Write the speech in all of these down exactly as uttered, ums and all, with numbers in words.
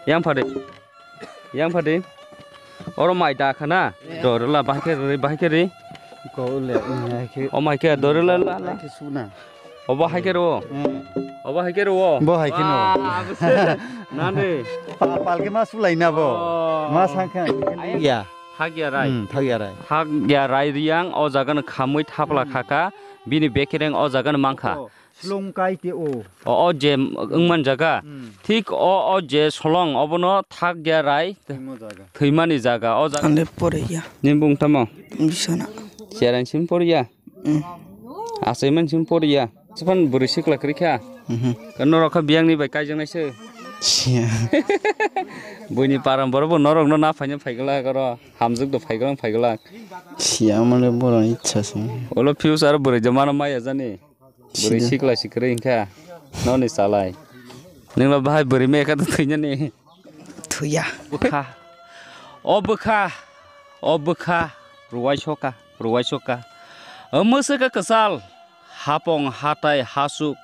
Yang phadi. Yang phadi. Oro mai da khana. Dorla bahai khe ri, bahai khe ri. Ko le, hai khe. O mai khe dorla la la. Hai khe suna. Obo hai khe ro. Hmm. Obo hai khe ro. Bo hai khe no. Wah, abose. Nani. Pa-, pal khe ma sulai na bo. Oh. Ma sang khe. Ya. Thak ya rai. Hmm, thak ya rai. Thak ya rai Riang o jaga no khamui thapla khaka. Bini bekereng o jaga no mankha. Oh. Slong kai te o. O, o je wngman jaga. Hmm. Thik o, o je solong obono thak ya rai. Thwimo jaga. Thwimani jaga. O jaga. Ande poriya. Nin bung tamo? Bisana. Cherang sim poriya. Hmm. Asaiman sim poriya. Sepan bwrwi sikla kwrwi kha. Mhm. Kan norok kha biyang ni bai kaijak nai se. Siya. Buini param borok bo norok no na phaina phaiglak oro. Hamjwk do phaiglak phaiglak. Siya mane borok ni ichha se. Olo future bwrwi jomano maya jani. Bwrwi sikla sikwrwi wngkha. Noni salai. Nwngla bahai bwrwi mekha to thwinani. Thuya. Bwkha. O bwkha. O bwkha. Ruwai soka. Ruwai soka. O mwswkha kwchal. Hapong hatai hasuk.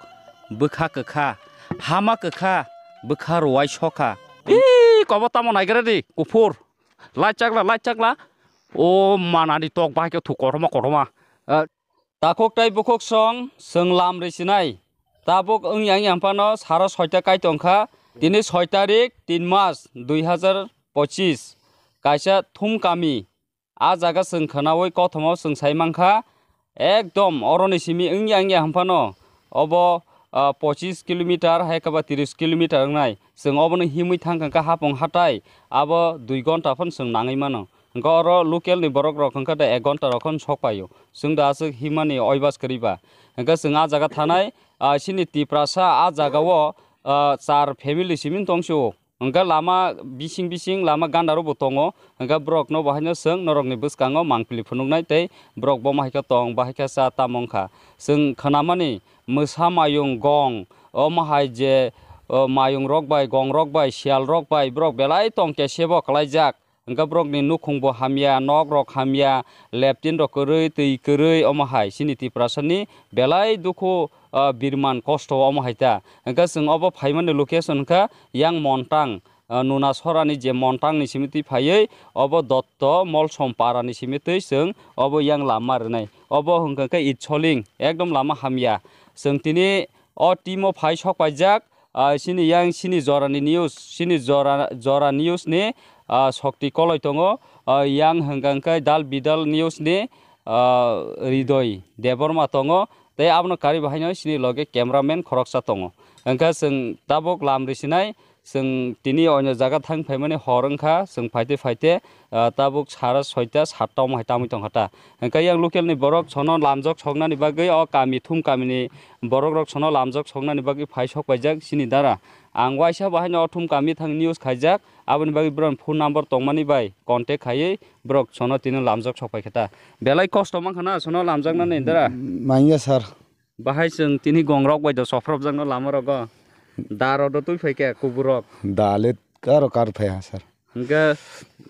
Bwkha kwkha. Hama kwkha. Bwkha ruwai soka. Ii, kobo tamo naigra di. Kuphur. Lai chakla, lai chakla. O manani tok bahai khe thu kothoma kothoma. Eh, Takhuk tei bukhuk song, chwng lam rwi sinai. Tabuk wng yang yang phano saro soita kai tong kha. Tini soi tarik, tin mas, dui hazar pochis. Kaisa thum kami. A jaga chwng khwnaui kothoma chwng sai man kha. Ekdom oroni simi wng yang yang phano obo, ah, pochis kilometer hai khe ba tris kilometer wngnai. Chwng obono himwi thang kha hapung hatai. Abo dui gonta phano chwng nangwi mano. Hwnkhe oro local ni borok rok hwnkhe da ek gonta rok phano sok paio. Chwng da aswk himani oibas kwrwi ba. Hwnkhe chwng ah jaga thanai, ah, chini Tiprasa ah jaga o, ah, char family simi tong sio. Hwnkhe lama bising bising lama ganda rok bo tongo. Hwnkhe borok no bo haino chwng norok ni bwskango mangpili phunuknai tei borok bo ma hai khe tong, ba hai khe cha tamo wngkha. Chwng khwnamani mwsa mayung gong, omo hai je, o, mayung rok bai, gong rok bai, siyal rok bai borok belai tong khe sebo kwlaijak. Hwnkhe borokni nukhung bo hamya, nok rok hamya, leptin rok kwrwi, twi kwrwi, omo hai chini Tiprasani belai dukhu, ah, birman kosto omo hai ta. Hwnkhe chwng obo phaimani location wngkha yang Montang, ah, Nunasora ni je Montang ni simi twi phaiwi obo Dotto Molsom para ni simi twi chwng obo yang lama rwnai. Obo hwnkha khe Itsoling ekdom lama hamya. Chwng tini o team o phai sok paijak. Ah, chini yang chini jorani news, chini jora, jora news ni, ah, sokti koloi tongo. Ah, yang hwnkha hwnkhe dal bidal news ni, ah, Ridoi Debbarma tongo. Tei abono karwi bo haino chini loge cameraman khoroksa tongo. Hwnkhe chwng tabuk lam risinai, chwng tini oino jaga thang phaimani hor wngkha, chwng phaite phaite, ah, tabuk sara soita satta omo hai tamwi tongkha ta. Hwnkhe yang local ni borok sono lamjok soknani bagwi o kami thum kamini borok rok sono lamjak soknani bagwi phai sok paijak chini dara. Ang waisa bo haino othum kami thang news khaijak, aboni bagwi borokni phone number tongmani bai contact khaiwi borok sono tini lamjak sok paikha ta. Belai kosto mankha na sono lamjaknani dara. Manya sir. Bahai chwng tini gongrok bai do sophrobjakno lama rogo. Da rok do twi phaikha kuburok. Da le karo kar phaiha sir. Hingke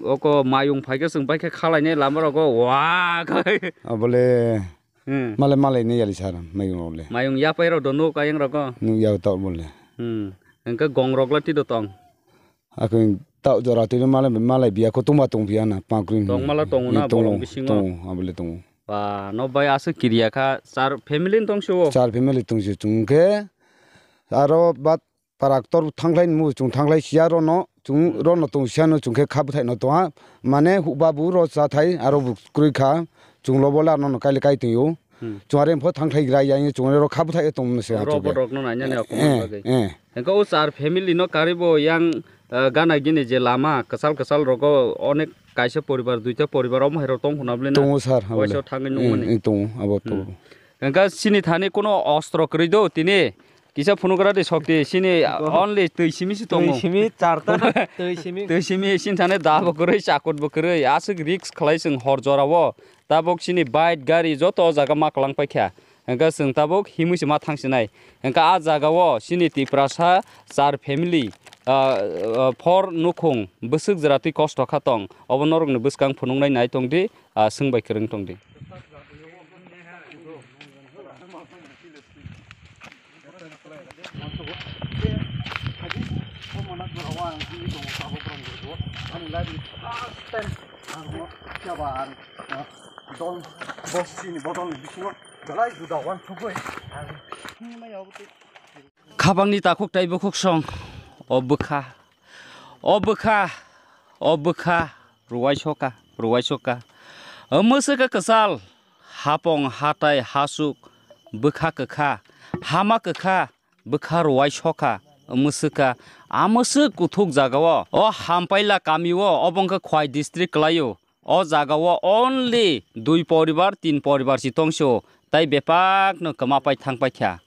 oko mayung phaikhe chwng baikhe khalainai lama rogo wa khai. Abole Hmm. Malai malai ne yali sir mayung rok le. Mayung yapai rok do nuk ayang rogo. Nuk ya tok bole. Hmm. Hingke gong rok le twi do tong. Akhe tok jora twi malai malai biya ko tuma tong biya na pakri. Tong mala tong na bolong bisingo. Tong abole tong. Ba no bai aswk kiriya kha char family tong se o. Char family tong se chwng khe aro bat Parak tor thangkhlai nw chwng thangkhlai siya rono chwng rono tong siya no chwng khe kha bwthai no tongha mane hukba bu ro cha thai aro bu kwrwi kha chwng lobo le ano no kaile kai tong o Hmm. chwng are pho thangkhlai gra ya chwng ro kha bwthai tong no se Oro achuk bo ke. Rok no nanya ne akum Eh, bagwi. Eh. Engko o char family no kari bo yang, eh, gana gini je lama kwchal kwchal rogo onek kaisa poribar duita poribar omo hai rok tong khuna bole na. Tongo sir, Waisa abole. Thangwi nung mani. Eh, eh, tongo abo to. Hmm. Engka sini thani kono ostro kwrwi do tini kisa phunugra de sokti sini only twi simi si tongo. Twi simi charta, twi simi. Twi simi sin thani da bo kwrwi chakut bo kwrwi aswk risk khlai chwng hor jora o tabok sini bike gari joto jaga ma kwlang paikha. Engka chwng tabok himwi se ma thangsinai. Engka a jaga o sini Tiprasa char family, ah, ah, four nukhung bwswk jora twi kosto kha tong obo norok ni bwskang phunuknai nai tongdi, ah, swng bai kwrwng tongdi. Ang tini tongo tabuk rong bergo. Ani life ni first time ang mo kya ba ang, ah, dol boss ni bodol ni bisingo belai juda wan sugoi ang ni ma yaw te. Khabangni takhuk tai bukhuk song, o bwkha, o bwkha, o bwkha, ruwai soka, ruwai soka. O mwswka kwchal, hapong, hatai, hasuk, bwkha kwkha, hama kwkha, bwkha ruwai soka, mwswka, a mwswk kuthuk jagao, o Hampaila kamio, obo wngkha Khwai district kwlaio. O jagao only dui poribar, tin poribar si tongso, tai bepakno kwma pai thang paikha.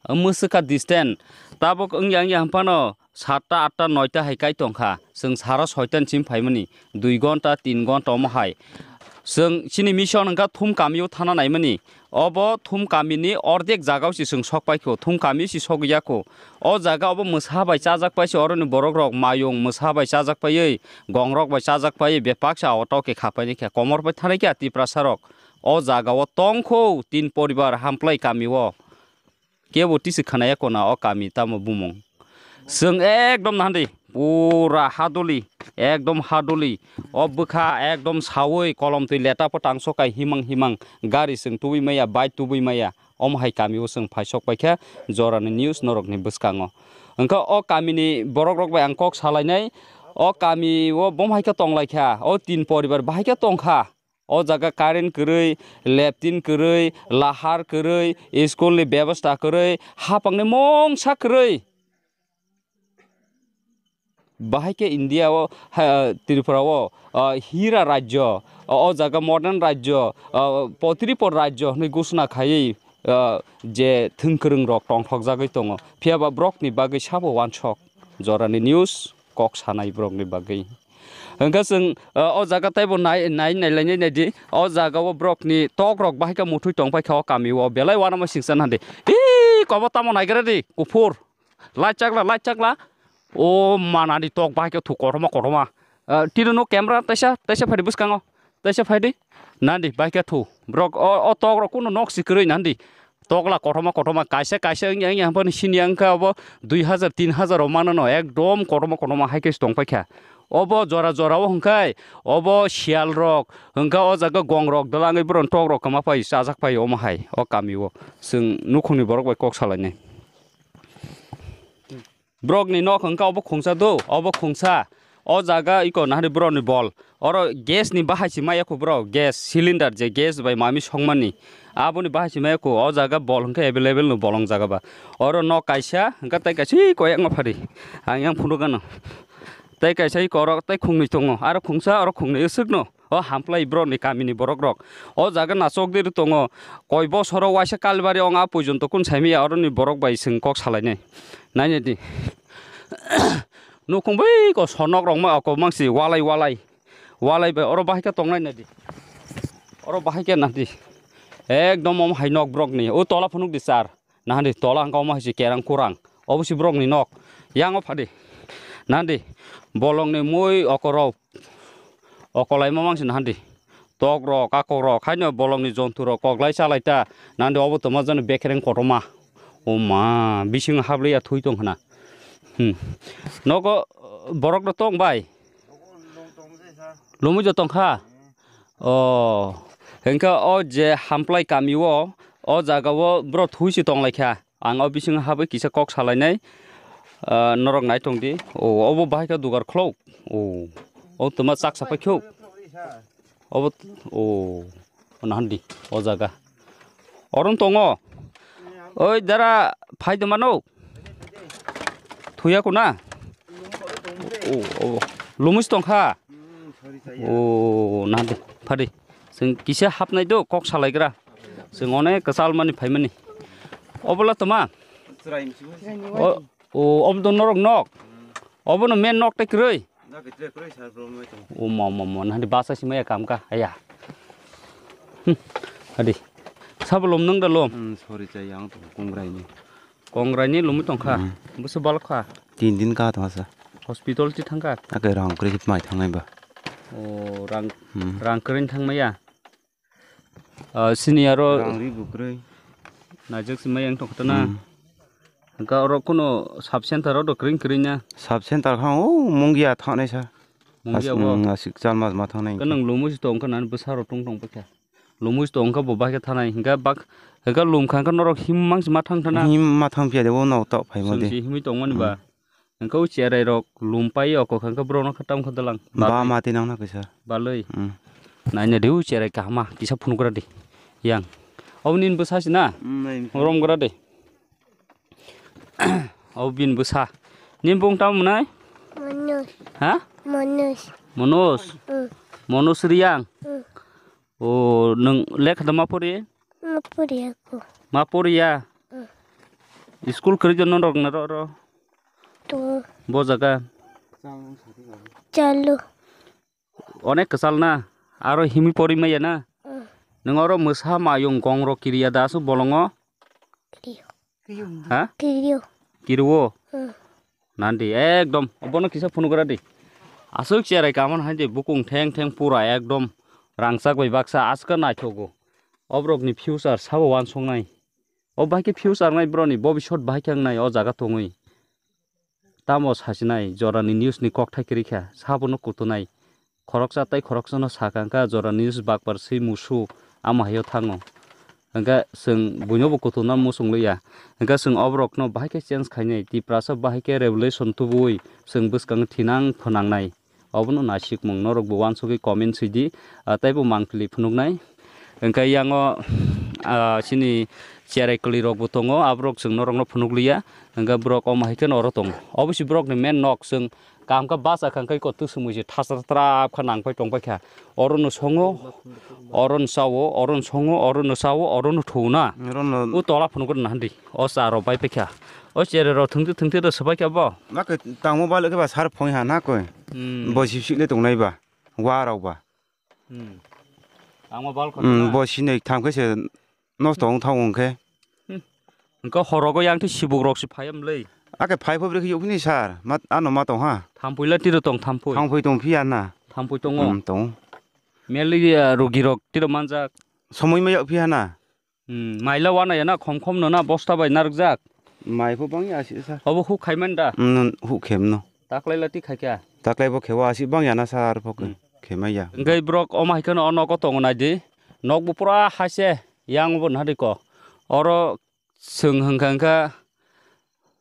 Mwswka distant, tabuk wngya wngya hwnphano satta, atta, noita hai kai tongkha. Chwng saro soita ni simi phaimani, dui gonta, tin gonta omo hai. Chwng chini mission wngkha Thum kamio thana naimani. Obo Thum kamini ordek jagao si chwng sok paikho, Thum kamio si sok yakho. O jaga obo mwsa bai chajak paise, oroni borok rok mayung mwsa bai chajak paiwi, gongrok bai chajak paiwi, bepaksa auto khe khapaini khe komor bai thanai khe Tiprasa rok. O jaga o tongkho tin poribar Hamplai kami o. Kebo tisi khanaya kona o kami tamo bumung. Chwng ekdom nahandi pura hadoli, ekdom hadoli. O bwkha ekdom sawi kolom twi leta pho tangso kai himang himang gari chwng tubui maya, bike tubui maya. Omo hai kami o chwng phai sok paikha jorani news norokni bwskango. Hwnkhe o kamini borok rok bai ang kok salainai, o kami o bom hai khe tonglaikha, o tin poribar bahai khe tongkha. O jaga current kwrwi, leptin kwrwi, lahar kwrwi, school ni bebosta kwrwi, hapangni mungsa kwrwi. Bahai khe India o, ha, Tripura o, ah, hira rajyo, o, o jaga modern rajyo, ah, potripor rajyo hwnwi gusna khaiwi, ah, je thwngkwrwng rok tongthokjagwi tongo. Phiya ba borokni bagwi sabo wansok. Jorani news kok sanai borokni bagwi. Hwnkhe chwng, ah, o jaga teibo nai, nai, nailainai naidi. O jaga o borokni tok rok bahai khe muthwi tongpai kha o kami o. Belai uanama singcha nadi. Ih, kobo tamo naigra di, kuphur. Light chakla, light chakla. O manani tok bahai khe thu kothoma, kothoma. Ah, tini no camera taisa, taisa phaidi bwskango. Taisa phaidi. Nandi bahai khe thu. Borok o, o tok rok kuno nok si kwrwi nandi. Tokla kothoma, kothoma kaisa, kaisa wngya, wngya haphano sini wngkha obo dui hazar, tin hazar o manano ekdom kothoma, kothoma hai khe se tongpai kha. Obo jora, jora o hwnkhe obo siyal rok, hwnkhe o jaga gong rok dalangwi borok tok rok kwma pai, chajak pai omo hai o kami o. Chwng nukhungni borok bai kok salainai. Borokni nok hwnkha obo khungsa do, obo khungsa. O jaga iko nahari borokni bol. Oro gas ni bahai se maya kho borok, gas cylinder je gas bai mami songmani. Aboni bahai se maya kho, o jaga bol hwnkhe available no bolong jaga ba. Oro nok kaisa, hwnkhe tei kaisa ui koyakma phari. Ang yang phunuk gano. Tei kaisa iko oro tei khungnwi tongo, aro khungsa oro khungnwi swkno. O Hamplai borokni kamini borok rok. O jaga nasok diri tongo. Koi bosoro waisa Kalibari ong a pojonto kun saimaya oroni borok bai chwng kok salainai. Nainai di. Nukhung bai ko sonok rok ma ko mangsi walai walai. Walai bai oro bahai khe tongnai nai di. Oro bahai khe nai di. Ekdom om hai nok borokni. O tola phunuk di sar. Nahandi tola hwnkha omo hai se kerang kurang. Obo se borokni nok. Yang o phadi. Nahandi bolongni mui okorok. Okolaima mangsi nahandi. Tok rok, kakok rok, haino bolongni jontu rok koklai chalai ta. Nahandi obo tongma jani bekereng kotorma. O ma, bisingo habliya thui tong khna. Hmm. Nogo borok no tong bai. Lumui jo tong kha. O, hwnkhe o je Hamplai kami o, o jaga o borok thui se tong lai kha. Ang o bisingo habwi kisa kok salainai, ah, norok nai tong di. O, obo bahai khe dugar khulok. O, o toma chak sapai khuk. Obo, o, nahandi, o jaga. Orom tongo. Oi, dara, phai de mano. Thuya kuna. O, o, lumus tong kha. O, nahandi, phadi. Chwng kisa hapnai do, kok salaigra. Chwng onek kwchal mani phaimani. Obola toma? Chwraini se. O, o, obo do norok nok? Obono main nok tei kwrwi? Na kwrwi, kwrwi sar bro mai tong. O ma, ma, ma, nahandi basa si maya kam ka, aya. Hmm, hadi. Sabo lom nung da lom? Hmm, sorry, chai yang tong, kongrai ni. Kongrai ni lomwi tong kha? Hmm. Busu balok kha? Tin din ka tong sa. Hospital ti thang kha? Ake rang kwrwi mai thangnai ba. O, rang, Hmm. rang kwrwi thangmaya? Ah, sini aro Rang ri bukrwi. Najak si mayang tong khotona. Hmm. Hwnkhe oro kuno sub center o do kring kring na? Sub center kha o Mungia thangnai sa. Mungia As-, bo? Mm, aswk chalma ma thangnai Hwnkhe hwnkhe. Nwng lumui si tong kha nani bwsa rok tong tong bwkha. Lumui si tong kha bo bahai khe thanai. Hwnkhe bak, hwnkhe lum kha hwnkhe norok him mang si ma thang thana? Him ma thang phiya de o no tok phai mo Chwng de. Si himui tong mani ba? Mm. Hwnkhe o cherai rok lum pai o kok hwnkhe borok no kha tam kha dalang. Ba Balwi. Ma tinang na kisa. Balwi. Mm. Naina de o cherai kahama kisa phunuk gra de. Yang. Oboni bwsa si na? Mm, nai. Rom gra de. Obini bwsa. Nini bung tamo mwnai? Manoj. Ha? Manoj. Manoj? Mm. Manoj Riyang? Mm. O, nwng lekha da ma pori? Ma pori ako. Ma poriya? Mm. School kwrwi da norok na ro ro? To. Bo jaga? Chalo. Onek kwchal na? Aro himwi pori maya na? Mm. Nwng oro mwsa mayung gong rok kiriya da aswk bolongo? Kiriyo. Ha? Kiriyo. Kiriwo? Hmm. Nandi, ekdom, obono kisa phunuk gra di. Aswk cherai kaman hai de bukung theng theng pura ekdom rangchak bai baksa aska naithogo. Obrok ni future sabo wansuk nai. O bahai khe future nai bro ni bobisot bahai khe wngnai o jaga tongwi. Tamo sasinai jorani news ni kokthai kwrwi kha, sabono kutunai. Khoroksa tei khoroksano sakha wngkha jorani news bakpar swi musu amo haio thango. Hwnkhe chwng buino bo kutunna muchung liya. Hwnkhe chwng oborokno bahai khe change khainai, Tiprasa bahai khe revolution tubuwi chwng bwskango thinang phwnangnai. Obono naisikmung norokbo uansugwi comment swidi, ah, teibo mangpili phunuknai. Hwnkhe yango, ah, chini cherai kwlwirokbo tongo, aborok chwng norokno phunukliya. Hwnkhe borok omo hai kheno oro tongo. Obo se borokni main nok, chwng kaham khe bacha kha, hwnkhe kotwk swmui se thasra trap kha nangpai tongpai kha. Orono songo, orono chao, orono songo, orono chao, orono thuo na. Orono O tola phunukgo nahandi. O cha rok bai paikha. O cherai rok thwngtwi thwngtwi rw swbaikha bo. Ma khe tangmo bal khe ba sar phone ha na koi. Hmm. Bo sip sip le tongnai ba. Wa rok ba. Hmm. Tangmo bal khon Hmm, na. Bo sinai tham khe se nosto wng thang wng khe. Hmm. Hwnkhe horogo yang twi sibuk rok se phai am le. Ake phai pho bwrwi khe yuk phini sar. Ma ano ma tong ha. Thampui la tiro tong thampui. Thampui tong phiya na. Thampui tongo. Hmm, tong. Meli, ah, rugi rok tiro manjak. Somoi ma yak phiya na. Hmm, maila wana ya na khom khom no na bosta bai narwkjak. Mai pho bang ya si sa. Obo huk khai man da? Hmm, huk khem no. Taklai lati khai kha. Taklai bo khewa asi bang ya na sar pho Hmm. Khemai ya. Hwnkhe borok omo hai kheno o nogo tongo nai di. Nok bo pura hai se yang bo na di ko. Oro chwng hwnkha hwnkha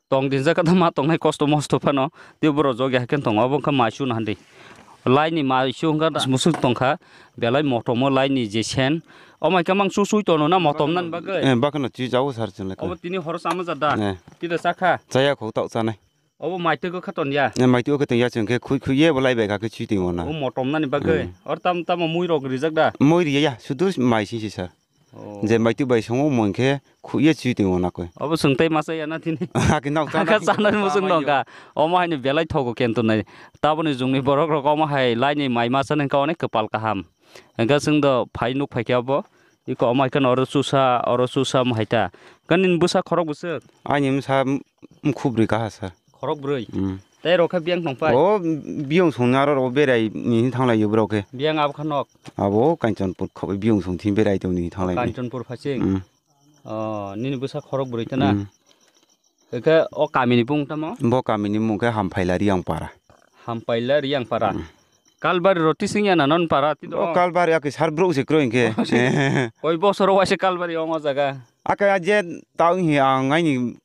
Tong dinjak khe ma tongnai kosto mosto phano, tei borok jogya hai khe tongo, obo wngkha mai chuna handi. Laini mai chu wngkha da, musuk tongkha, belai motom o laini je sen. O mai khe mang chu chui tono na motom nani bagwi? Eh, bakno chi jago sar chwng lai. Obo tini horo chama jada? Eh. Tida chakha? Chaya kho tao chanai. Obo mai twi kha ton ya? Eh, mai twi kha ton ya chwng khe khui khui ye bo lai bai kha khe chui twi mona. O motom nani bagwi? Hmm. Or tam tamo mui rok rijak da? Mui riya ya, sudu mai si si sir. Oh. Je maitu bai songo mui khe khuye chui twi mona koi. Obo chwng tei masa ya na tini. Hakhe nok chana Hakhe chana musung dong kha. Omo haino belai thogo kento nai. Taboni jungni borok rok omo hai laini mai masa nang kha onek kwpal kaham. Hwnkhe chwng do phai nuk phai khe obo. Iko omo hai kheno oro chusa, oro chusa omo hai ta. Khe nini bwsa khorok bwswk? Aini bwsa mkhu bwrwi kaha sir. Khorok bwrwi. Hmm. Tei rok khe biyang tong pai? O biyong song ni aro rok berai ni hin thanglai yo borok khe. Biyang abo kha nok? Abo Kanchanpur kho biyong song thin berai tong ni thanglai ni. Kanchanpur phasing? Hmm. O, nini bwsa khorok bwrwi tana? Hmm. Khe o kami ni bung tamo? Bo kami ni mung khe Hamphaila Riyang para. Hamphaila Riyang para. Hmm. Kalbari roti sing ya na non para ti do? O Kalbari ake sar brok se kroi khe. Koi bosor waise Kalbari ong o jaga? Ake a je tao hi ang aini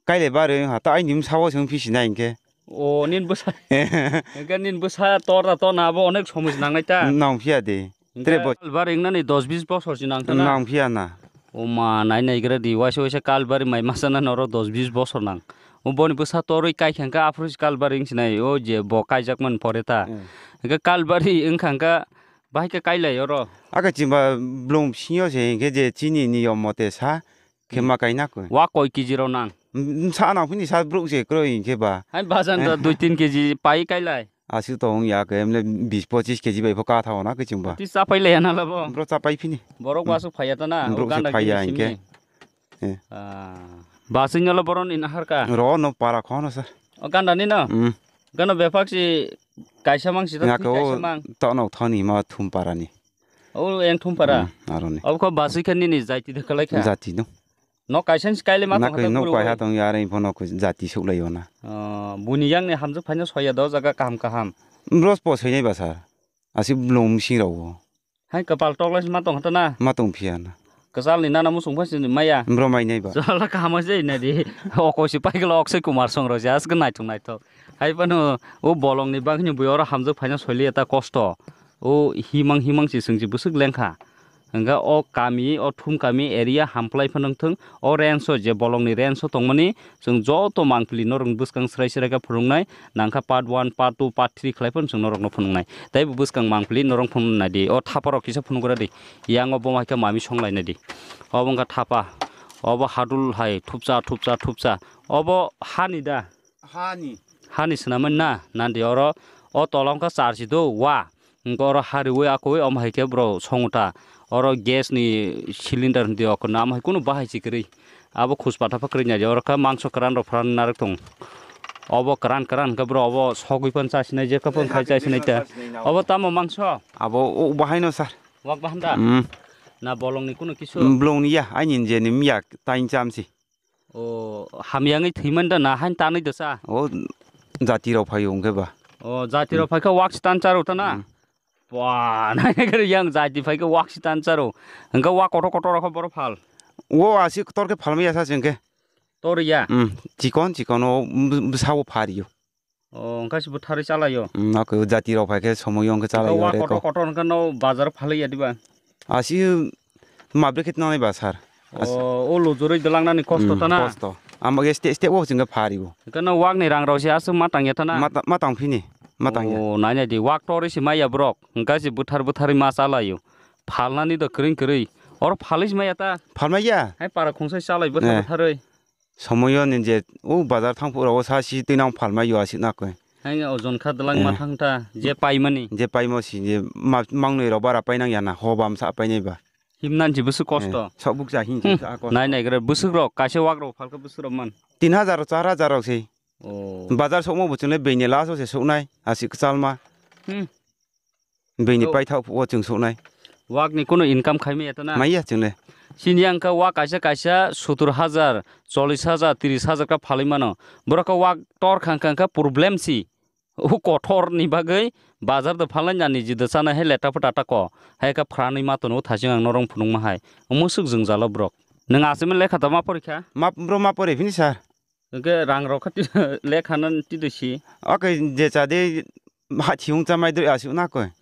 Kaile bari ha ta aini bwsa o chwng phi sinai hinkhe. O, nin bwsa. Hinkhe nin bwsa tor da tor na abo onek somoi se nangnai ta. Nang phiya de. Hinkhe tre bo- Kalbari wngnani dos bis bosor se nang ta na. Nang phiya na. O ma, nai nai gra di, waisa waisa Kalbari mai masa na noro dos bis bosor nang. O boni bwsa torwi kai khe hinkhe aphuru se Kalbari wng sinai, o je bo kaijak man pore ta. Hmm. Hinkhe Kalbari wng kha hinkhe bahai khe kai lai oro. Ake chimba blong bisingo se hinkhe je chini niyom mote sa. Khe ma kaina koi. Wa koi K G rok nang? Mm, sa nang phini sa bruk se kroi hinkhe ba. Hai bazan da dui tin K G pai kai lai. Aswk to wng ya khe, emle bis pochis K G bai pho ka tha ona khe chwng ba. Ti chapai lai ya na labo? Bro chapai phini. Borok ba aswk phai ya ta na, o Bruk se ganda phai ya gini hinkhe. Simi. Eh. Ah. Ba aswk nyalo borok ni nahar ka? Ro no para khono sir. O ganda ni no? Mm. Gano bephak si kaisa mang si to Nga khe o kaisa mang. To no thoni ma thum para ni. O eng thum para? Mm, aro ni. Obo kho ba aswk khe nini jaiti de khlai kha? Jati no. Nok kaisa ni kaile ma tong Nakoi hata nok guru pai bai. Ha tong ya, are phone ko jati suk lai ona. Oh, buni yang ni hamjak phaina soya do jaga kaham kaham. Bros po soinai ba sir. Asi blong sing rao. Hai kapal tok lai ma tong hata na. Ma tong phiya na. Kasal ni nana musung phasi ni maya. Bro mai nai ba. Sala kaham se na di. Oko si pai gelo Akshay Kumar song ro jas ga nai thung nai thok. Hai pano o bolong ni bang ni bui oro hamjak phaina soili eta kosto. O himang himang si sung si busuk lengkha. Hingkha o kami, o thum kami area hamplai phano wngthung, o range o je bolongni range o tongmani, chwng joto mangpili norokni bwskang srai srai khe phunuknai, nangkha part one, part two, part three khlai phano chwng norokno phunuknai. Tei bo bwskang mangpili norok phunukno nai di, o thapa rok kisa phunukgra di, yang o bomo hai khe mami song lai nai di. Obo wngkha thapa, obo hadul hai thupsa, thupsa, thupsa, obo hani da? Hani. Hani swnamani na, nandi oro, o tola wngkha charchi do, wa. Hwnkhe oro hariwi akwi omo hai khe bro songo ta. Oro gas ni cylinder hwndi o kwna, omo hai kunu bahai si kwrwi. Abo khus patha pha kwrwi nai, oro khe mangso kwran rok phan narwk tong. Obo kwran kwran hwnkhe bro obo sogwi phan chasinai, je khe phan khai chasinai ta. Obo tamo mangso? Abo o bahai no sir. Wak bahan da? Hmm. Na bolong ni kunu kisu? Bolong ni ya, aini je ni miya tain chamsi. O, hamyangwi thwimani da na hain tanwi da sa? O, jati rok phaio hwnkhe ba. O, jati rok phaikha wak si tan charo ta na? Hmm. Ba, nai nai khe yang jati phaikha wak si tan charo. Hwnkhe wak kotor kotor rokho boro phal. O, asi kotor khe phalmaya sa se hwnkhe. Tor ya? Hmm, chikon chikon o, bwsa o phario. O, wngkha se bwtharwi chalaio. Mm, nokho jati rok phai khe somoio wngkha chalaio. Wa kotor kotor wngkha no bazar phalwi ya diba? Asi mabri khe nanai ba sir. O, o lujurwi dwlangnani kosto tana? Kosto. Amo ge step step o chwngkhe phario. Hwnkhe no wakni rang rok se aswk ma tangya tana? Ma ta-, ma tang phini. Ma tangya. O, nai nai di wak torwi se maya borok. Wngkha se bwthar bwtharwi ma chalaio. Phalnani do kwrwi kwrwi. Oro phalwi se maya ta? Phalmaya. Hai para khungsai chalai bwthar bwtharwi. Somoyo ni je o bazar thang phuru o sa si twi nang phalmai yo aswk na koi. Hai ojon kha dwlang ma thang ta je paimani. Je paimo si je ma-, mangnoi rok bara painang ya na ho bam sa painai ba. Himnan si bwswk kosto. Sok buk cha hin sa kosto. Nai nai gra bwswk rok kaisa wak rok phalka bwswk rok man. Tin hajar char hajar rok se. O. Bazar sokmo bo chwngle beini last o se soknai aswk kwchalma. Hmm. Bini paithak o chwng suknai. Wakni kunu income khaimaya tana? Maya chwngle. Sini ang kha wak kaisa kaisa sottur hajar, chollish hajar, tris hajar kha phalwi mano. Borok kha wak tor khang khang kha problem si. O kothor ni bagwi bazar da phalnai nani jida chana hai leta phuta ta ko. Hai kha phranwi ma tono thasing ang norong phunukma hai. Omo swk jwngjalo borok. Nwng aswk lekha da ma porikha? Ma, bro ma pori phini sir. Hwnkhe rang rok kha lekha nan twi si. Oke je cha de ha thiyung cha mai doi aswk na koi.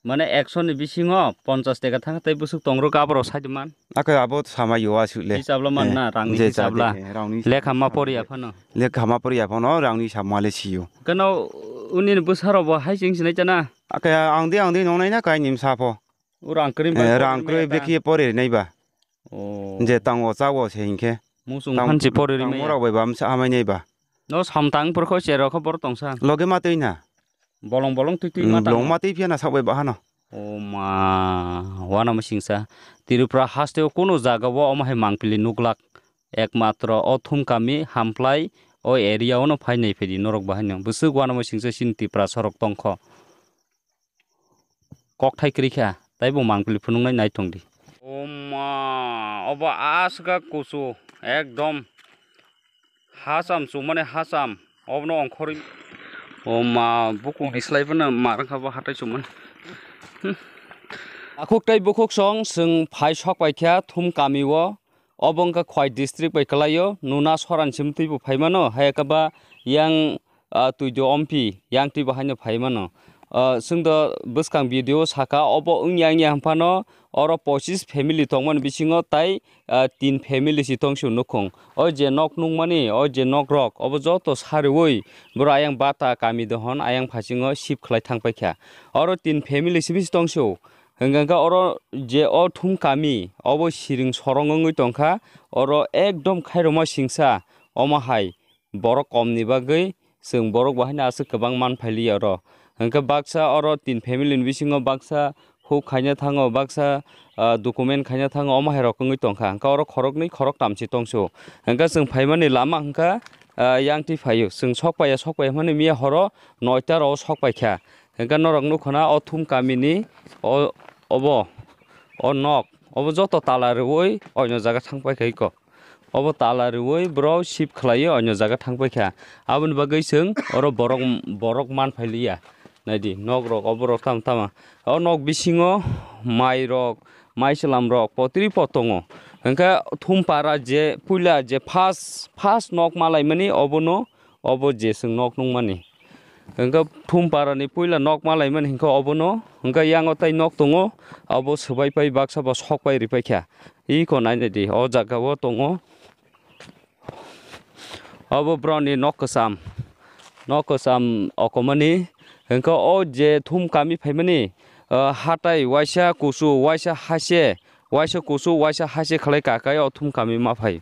Mane ekso ni bisingo ponchas teka thang tei bwswk tong rwkha aborok sai man. Oke abo samai yo aswk le. Hisab lo man na rang ni hisab la. Lekha ma pori ya phano. Lekha ma pori ya phano rang ni hisab ma le si yo. Kano uni ni bwsa rok bo hai ching sinai chana. Oke ang de ang de nong nai na kai nim sa pho. O rang kwrwi bai rang kwrwi beki pori nai ba. O. Je tango chago se hinkhe. Musung phansi pori rimaya. Morok bai bam sa hamai nai ba. No samtang porkho cherok kho bor tongsa. Loge ma twi na. Bolong bolong twi twi ma tang. Bolong ma twi phiya na sak bai bahano. O ma, wana ma singsa. Tripura haste o kuno jaga o omo hai mangpili nuglak. Ekmatro o thum kami hamplai o area o no phai nai phedi norok bahai no. Bwswk wana ma singsa sini Tripura sorok tongkho. Kokthai kwrwi kha, tei bo mangpili phunuknai nai tong di. O ma, obo aswk kusu, ekdom hacham chumani hacham, obono ongkhorwi. O ma, bukung ni slai phano ma rwngkha bo hatai chumani. Hmm. Takhuk tei bukhuk song chwng phai sok pai kha thum kami o. Obo wngkha Khwai district bai kwlaio, nuna soran sim twi bo phai mano, hai khe ba yang, ah, twi do ompi, yang twi bo haino phai mano. Ah, chwng do bwskang video saka, obo wngya wngya hwn phano oro pochis family tongmani bisingo tai, ah, tin family si tong sio nukhung. O je nok nukmani, o je nok rok, obo joto sariui borok ayang bata kami dohon ayang phasingo shift khlai thang paikha. Oro tin family simi si tong sio. Hwnkhe khe oro je o thum kami, obo siring sorong wngwi tongkha, oro ekdom khairokma singsa, omo hai borok komni bagwi chwng borok bo haino aswk kwbang man phailiya oro. Hwnkhe baksa oro tin family ni bisingo baksa huk khaina thango, baksa, ah, document khaina thango, omo hai rok wngwi tongkha. Hwnkhe oro khoroknwi khoroktam se tongsu. Hwnkhe chwng phaimani lama hwnkha, ah, yang twi phaio. Chwng sok paiya, sok paiya hwnmani miya horo noita rok sok paikha. Hwnkhe norok nukho na o thum kamini o, obo, o nok, obo joto tala rwui oino jaga thang paikha iko. Obo tala riwi borok shift khlaiwi onyo jaga thang paikha. Aboni bagwi chwng oro borok, borok man phailiya. Naidi, nok rok, obo rok tamo tamo. O nok bisingo mai rok, mai chwlam rok, potri pot tongo. Hwnkhe Thumpara je puila je first, first nok malaimani obono, obo je chwng nok nungmani. Hwnkhe Thumpara ni puila nok malaimani hwnkhe obono, hwnkhe yango tai nok tongo, obo swbai pai baksa bo sok pai ripaikha. Iko nainai di, o jaga o tongo. Obo borokni nok kwcham, nok kwcham okomani, hwnkhe o je Thumkami phaimani, ah, hatai waisa kusu, waisa hase, waisa kusu, waisa hase khlai kakai o Thumkami ma phai.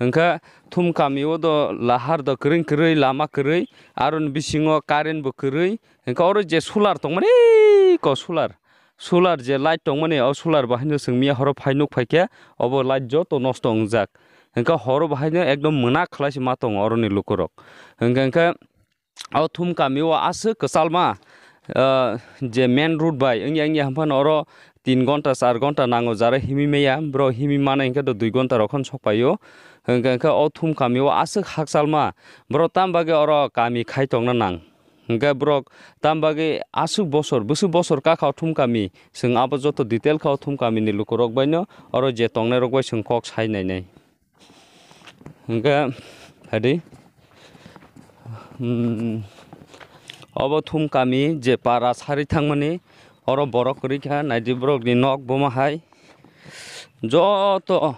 Hwnkhe Thumkami o do lahar do kwrwng kwrwi, lama kwrwi, aroni bisingo current bo kwrwi, hwnkhe oro je solar tongmani, ko solar. Solar je light tongmani, o solar bahaino chwng miya horo phai nuk phaikhe, obo light joto nosto wngjak. Hwnkhe horo bahaino ekdom mwnak khlai se ma tongo oroni lukurok. Hwnkhe, hwnkhe o Thumkami o aswk kwchalma, ah, je main road bai wngya wngya hwnphano oro tin gonta, char gonta nango jara himwi maya, borok himwi manai hwnkhe do dui gonta rok khon sok paio. Hwnkhe, hwnkhe o Thumkami o aswk hakchalma, borok tam bagwi oro kami khai tongna nang. Hwnkhe borok tam bagwi aswk bosor, bwswk bosor kakha o Thumkami, chwng abo joto detail kha o Thumkami ni lukurok baino, oro je tongnai rok bai chwng kok sai nainai. Hwnkhe, hadi, hmm, obo Thumkami je para sari thangmani, oro borok kwrwi kha, naidi borok ni nok boma hai. Joto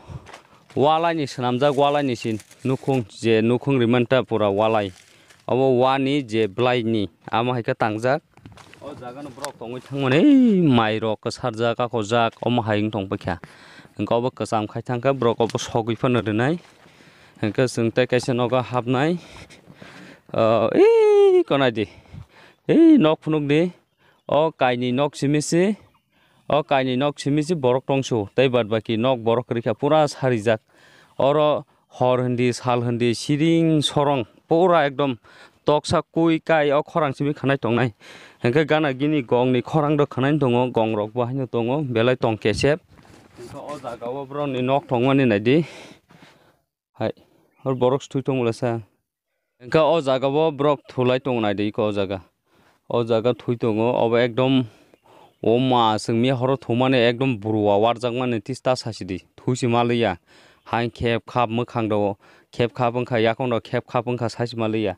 walai ni swnamjak, walai ni sin nukhung, je nukhung rimanta pura walai. Obo wani je blai ni, amo hai khe tangjak. O jaga no borok tongwi thangmani, ei mai rok kwsarjak, akhojak, omo hai wng tong paikha. Hwnkhe obo kwcham khai thangkhe borok obo sogwi phano rwnai. Hwnkhe chwng tei kaisa nogo hapnai. O, ei konai di. Ei nok phunuk di. O kainwi nok simi se. O kainwi nok simi se borok tongsu. Tei bad baki nok borok kwrwi kha pura sarijak. Oro hor hindi, sal hindi, siring sorong pura ekdom toksa kui kai o khorang simi khanai tongnai. Hwnkhe gana gini gongni khorang rok khanai tongo, gong rok bo haino tongo, belai tong kesep. Hwnkhe o jaga o borok ni nok tongmani naidi. Hai, hor borok se thwi tong bwlasa. Hwnkhe o jaga o borok thulai tong naidi iko o jaga. O jaga thwi tongo, obo ekdom o ma chwng miya horo thumani ekdom burwa warjakmani tista sasidi, thwi se maliya. Hai khep khap mwkhang rok, khep khap wngkha yakung rok, khep khap wngkha sai se maliya.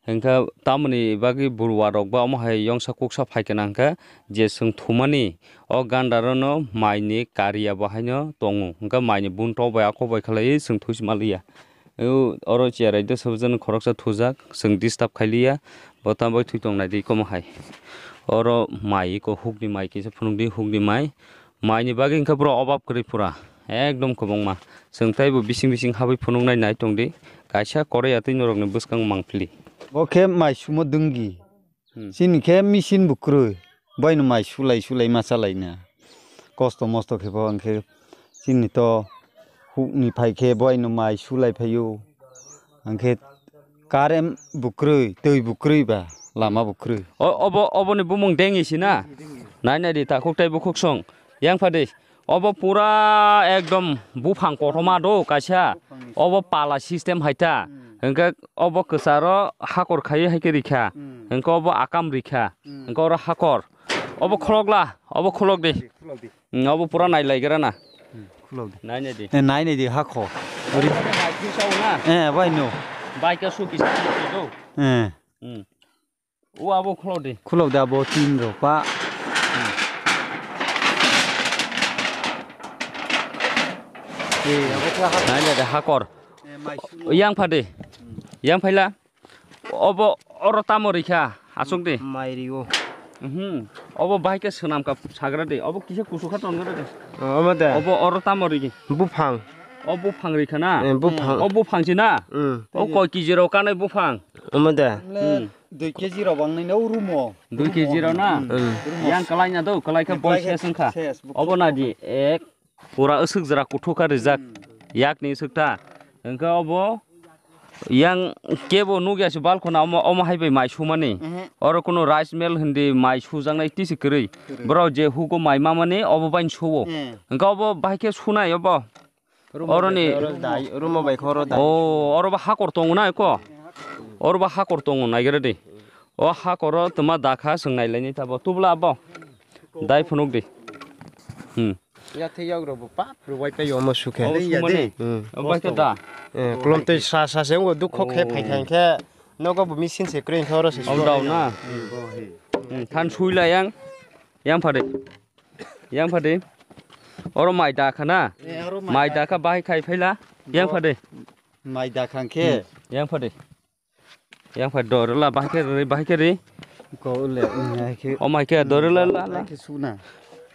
Hwnkhe tamoni bagwi burwa rok ba omo hai yongsa kuksa phai kana hwnkhe je chwng thumani o ganda rok no mai ni kariya bo haino tongo. Hwnkhe mai ni bun tok bai a kok bai khlaiwi chwng thwi se maliya. O, oro cherai de sobo jani khoroksa thujak, chwng disturb khailiya, bo tamo thwi tong nai di komo hai. Oro mai ko hukni mai kisa phunuk di, hukni mai. Mai ni bagwi hwnkhe boro obab kwrwi pura, ekdom kwbangma. Chwng teibo bising bising habwi phunuk nai nai tong di, kaisa koroi atwi norok ni bwskang mang phili. Bo khe mai sumo dwnggi. Hmm. Chini khe machine bo kwrwi, boino mai sulai sulai ma chalaina. Kosto mosto khe bo hwnkhe chini to hukni phai khe boino mai sulai phaio. Hwnkhe current bo kwrwi, twi bo kwrwi ba, lama bo kwrwi. O, obo, oboni bumung dengi si na? Nai nai di takhuk tei bukhuk song. Yang pha di. Obo pura ekdom buphang kothoma do kaisa. Obo pala system hai ta. Hmm. Hwnkhe obo kwcharo hakor khaiwi hai khe rikha. Hmm. Hwnkhe obo akam rikha. Hmm. Hwnkhe oro hakor. Obo khulokla, obo khulok di. Khulok di. Hmm, obo pura nai lai gra na. Hmm, khulok di. Nai nai di. Eh, nai nai di hakho. Ori. Bike ni sao na? Eh, bai no. Bike ka suki sa do. Eh. Hmm. O abo khulok di. Khulok di abo tin rok pa. Eh, abo khe hakor. Nai le de hakor. Eh, mai su. Yang pha di. Yang phaila. Obo oro tamo rikha. Asuk di. Mai rio. Mhm. Obo bahai khe swnam ka sagra di. Obo kisa kusu kha tongra di. Omo de. Obo oro tamo rigi. Buphang. O buphang rikha na? Eh, buphang. O buphang si na? Hmm. O koi kiji rok kanai buphang? Omo de. Hmm. Dui kg rok bang nini o rumo. Dui kg rok na? Hmm. Yang kalai na do, kalai kha boi ses wngkha. Obo na di, ek, pura aswk jora kuthuk kha rijak. Hmm. Yak ni swk ta. Hwnkhe obo yang kebo nukya se balkhona omo, omo hai bai mai sumani. Mhm. Oro kuno rice mill hindi mai sujaknai tisi kwrwi. Kwrwi. Borok je hugo mai mamani obo bai suwo. Hmm. Hwnkhe obo bai khe sunai obo. Oroni. Rumo bai khoro dai. O, oro ba hakor tongo na ko? Oro ba hakor tongo, naigere di. O hakoro tuma dakha, swng nailaini tabo. Tubla abo. Dai phunuk di. Hmm. Ya thei yag rok bo pap rwai pai omo sukhe. O sumani. Hmm. O bai khe da. Eh, klom tei sa sa se ngo dukho khe phai khan khe nogo bo machine se kre khe oro se. O dau na. Hmm, than sui la yang. Yang phade. Yang phade. Oro mai dakha na. Eh, oro mai mai dakha. Dakha bai khai phaila. Yang phade. Mai dakha khe. Hmm. Yang phade. Yang phai dorla bahai khe ri, bahai khe ri. Ko le, mm, hai khe. O mai khe dorla la la. Hai khe suna.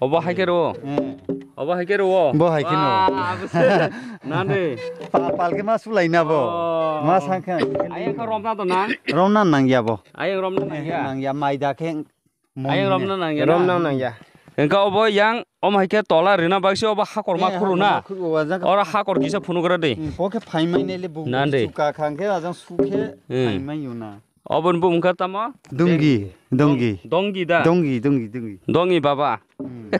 Obo hai khe ro. Eh. Obo hai khe ro. Bo hai khe no. Wah, bwse. Nande. Pa-, pal khe ma sulai na bo. Oh. Ma sang khe. Ayang kha romna to na? Romna nang ya bo. Ayang romna nang ya. Nang ya mai da khe. Ayang romna nang ya na? Romna nang ya. Engka obo yang om hai khe tola rina bagsi obo hakor ma khuru na. Oro hakor kisa phunugra de. Hmm, bo khe phai mai nai le bo. Nande. Suka kha hwnkhe ajang su khe phai mai yo na. Obon bo wngkha tamo? Dongi, dongi. Dongi da? Dongi, dongi, dongi. Dongi baba. Hmm.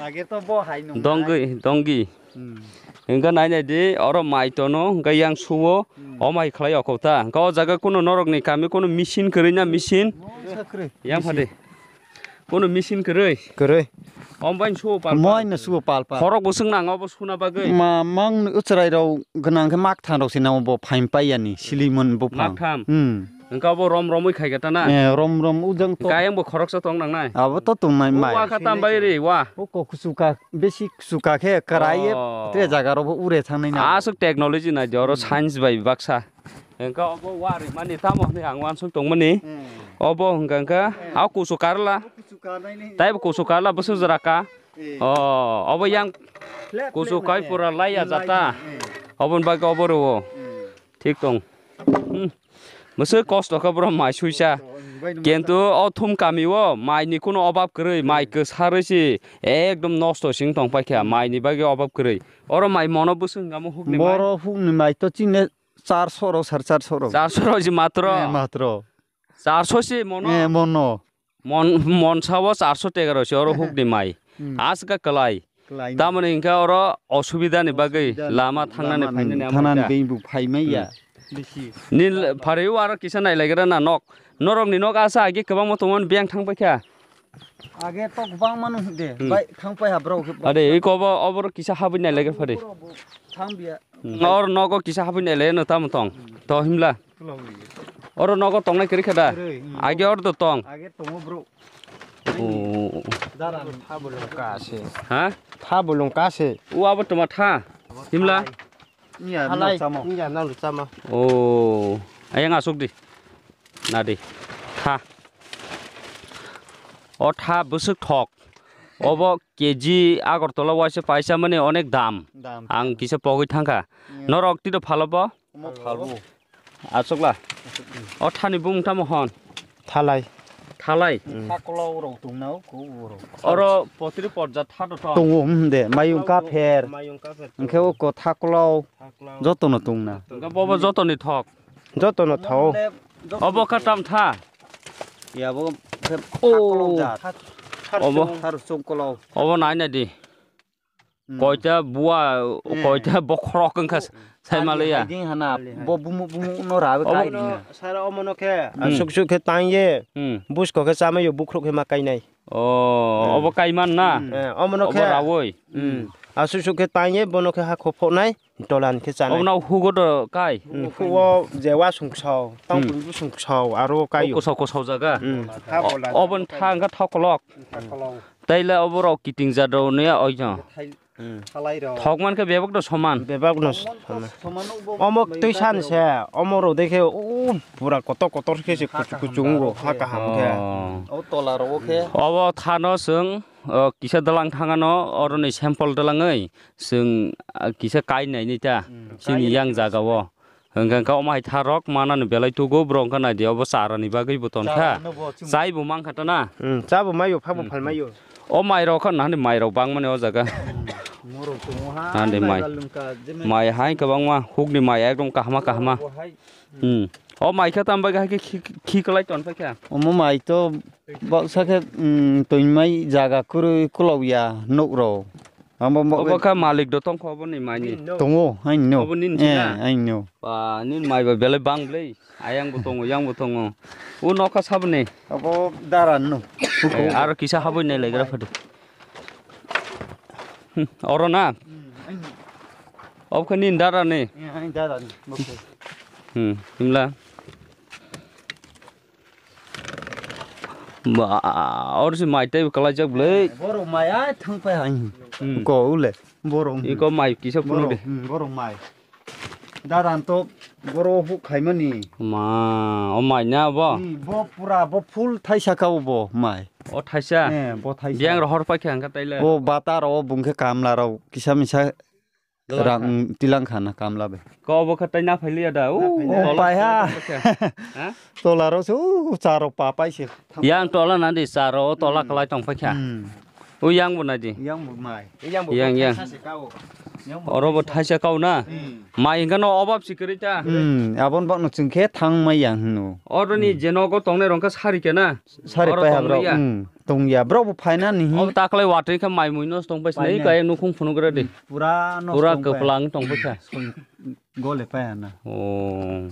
Age to bo hai nung. Dongi, dongi. Hmm. Hingke nai nai di, oro mai tono, hingke yang suwo, hmm, o mai khlai o kok ta. Hingke o jaga kuno norok ni kami kuno machine kwrwi na machine? Masa kwrwi. Yang phade. Kuno machine kwrwi. Kwrwi. Om bai suwo pal pal. Moi no suwo pal pal. Khorok bo swng nang obo suna bagwi. Ma mang uchrai rok gwnang khe mak than rok se nang bo phaim pai yani, silimun bo phang. Mak tham. Hmm. Hingke obo rom romwi khai khe ta na? Eh, rom rom ujang to. Hingke ayang bo khoroksa tong nang nai? Abo to tong nai mai. Wa kha tam bai ri, wa. O kok kusuka. Besi suka khe karai ye, oh, tre jaga rok bo ure thang nai na. Aswk technology nai di oro, hmm, science bai baksa. Hingke obo wa ri mani tamo hwnwi ang uansuk tong mani. Hmm. Obo hingka hingka, hmm, a kusu karla. Kusu karnai ni. Tai bo kusu karla bwswk jora ka. Eh. Oh, obo yang flap, kusu flap kai nai. Pura lai ya jata. Lai, eh. Oboni bagwi obo rwo. Hmm. Thik tong. Hmm. Mwswk kosto khe bro mai suisa. Kintu o thum kami o mai ni kuno obab kwrwi, mai kwsarwi si ekdom nosto sing tong paikha, mai ni bagwi obab kwrwi. Oro mai mono bwswk hwnka mo hukni mai? Boro hukni mai to chini char soro, sar char soro. Char soro si matro? Eh, matro. Char so si mono? Eh, mono. Mon, monsa o char so tega rw se oro hukni mai. Hmm. Aswk kwlai. Kwlai. Tamoni hingke oro osubida ni bagwi, osubida ni lama thangnani lama phainani thangnani amai da. Bagwi bo phai mai ya. Hmm. Bisi. Nil pharwi o aro kisa nai lai gra na nok. Norok ni nok asa age kwbangma tongmani biyang thang paikha. Age to kwbangma no de. Hmm. Bai thang pai ha bro. Ade, iko bo, oboro kisa habwi nai lai gra phari. Thang biya. Hmm. Or nogo kisa habwi nai lai no tamo tong. Hmm. To himla. Oro nogo tongnai kwrwi khe da? Kwrwi, hmm. Age or do tong? Age tongo bro. Oh. Dara. Tha bolong ka se. Ha? Tha bolong ka se. U abo toma tha. Himla? Iya, halai. Nang chama. Iya, nang chama. Oh. Ayang asuk di. Na di. Tha. O tha bwswk thok. Obo K G Agartala waisa paisa mani onek dam. Dam. Ang kisa pogwi thangkha. Iya. Norok tito phalo bo? Omo phalbo. Aswkla. O thani bumung tamo hwn? Thalai. Thalai? Mm. Thakolao rok tongna o ko oro. Oro potri porja tha to tong. Tongo, hmm, de. Mayung kapher. Mayung kapher. Hwnkhe o ko thakolao. Thakolao. Jotono tongna. Hwnkhe bobo jotoni thok. Jotono thao. Obo kha tam tha? Ya bo khe thakolao jat. Obo? Thar chongkolao. Obo nai nai di. Hmm. Koita bua, eh, koita bokhorok wngkha, oh, sai maliya. Hiding hana, bo bumu bumu no rabe kai rina. Sara omono khe, hmm, asuk suk khe tang ye, hmm, busko khe chama yo bukhuk khe ma kainai. Oh, hmm, obo kaiman na? Hmm. Eh, omono khe. Obo rawoi. Hmm. Asuk suk khe tang ye, bono khe ha khopho nai, tolan khe chanai. Obono hugo do kai? Hmm, hugo je wa sung sao, tang, hmm, pun bu sung sao, aro kai yo. Kosao kosao jaga? Hmm. Obon tha wngkha thakolok. Thakolok. Taila oborok kiting jat rok niya oijo. Hmm. Thok man khe bebak no soman. Bebak no soman. Omo twi san se, omo rok dekhe o pura kotor kotor khe se kuchuk kuchuk wng ha kaham khe. Oh. O tola rok o khe. Obo thano chwng, o, kisa dalang thangano, oroni sample dalangwi chwng, ah, kisa kai nai ni ta. Hmm, chini yang jaga o. Hwnkhe hwnkhe omo hai tharok manani belai tugo, borok hwnkhe naidi obo charani bagwi bo tonkha. Chai bo mankha ta na? Hmm, cha bo maio, phak bo phal maio. O mairok kha nahani mairok bangmani o jaga. Morok tongo ha, nahani mai. Mai hai kwbangma, hukni mai ekdom kahama kahama. Hmm. O mai khe tam bagwi hai khe khi, khi kwlai ton paikha? Omo mai to baksa khe, hmm, toimai jaga kwrwi kwlauya nukrok. Amo mo Obo kha malik do tongkho obo ni mai ni. Tongo, aini no. Obo nini Eh, na? Aini no. Ba, nini mai ba belai bang blei. Ayang bo tongo, yang bo tongo. O nokha saboni. Abo dara no. Eh, aro kisa haboi nai legra phadi. Hmm, oro na? Hmm, aini. Obo kha nini dara ni? Eh, aini dara ni. Oke. Hmm, himla. Ba, oro se mai tei kalai jak blei. Borok mai ai thang pai hai. Hmm. Ko ule. Borok. Iko mai kisa phunu Borok, de. Hmm, borok mai. Dadan to borok huk khaimani. Ma, o mai na bo? Hmm, bo pura, bo full thaisa ka bo mai. O thaisa? Eh, bo thaisa. Biang rohor pai kha hangka taile. O bata ro bung khe kamla ro kisa misa Rang tilang khana kamla bai. Ko bo kha tai na phai liya da. O, o, pai ha. Ha? Tola ro se, o, charo pa pai se. Yang tola na di charo, o tola kalai tong pai kha. Hmm. O yang bo na di. Yang bo mai. Yang, yang. Oro bo thaisa kau na. Hmm. Mai hingka no obab si kwrwi ta. Hmm, abon bak no chwng khe thang mai yang hino. Oro ni je nogo tongnai rong kha sari khe na. Sari pai ha bro. Hmm. Tongya, bro bo phaina ni. Obo taklai watwi khe mai mui nosto tong pai sinai, kaya nukhung phunuk rw di. Pura nosto pura kwplang tong pai kha. Gole pai na. Oh.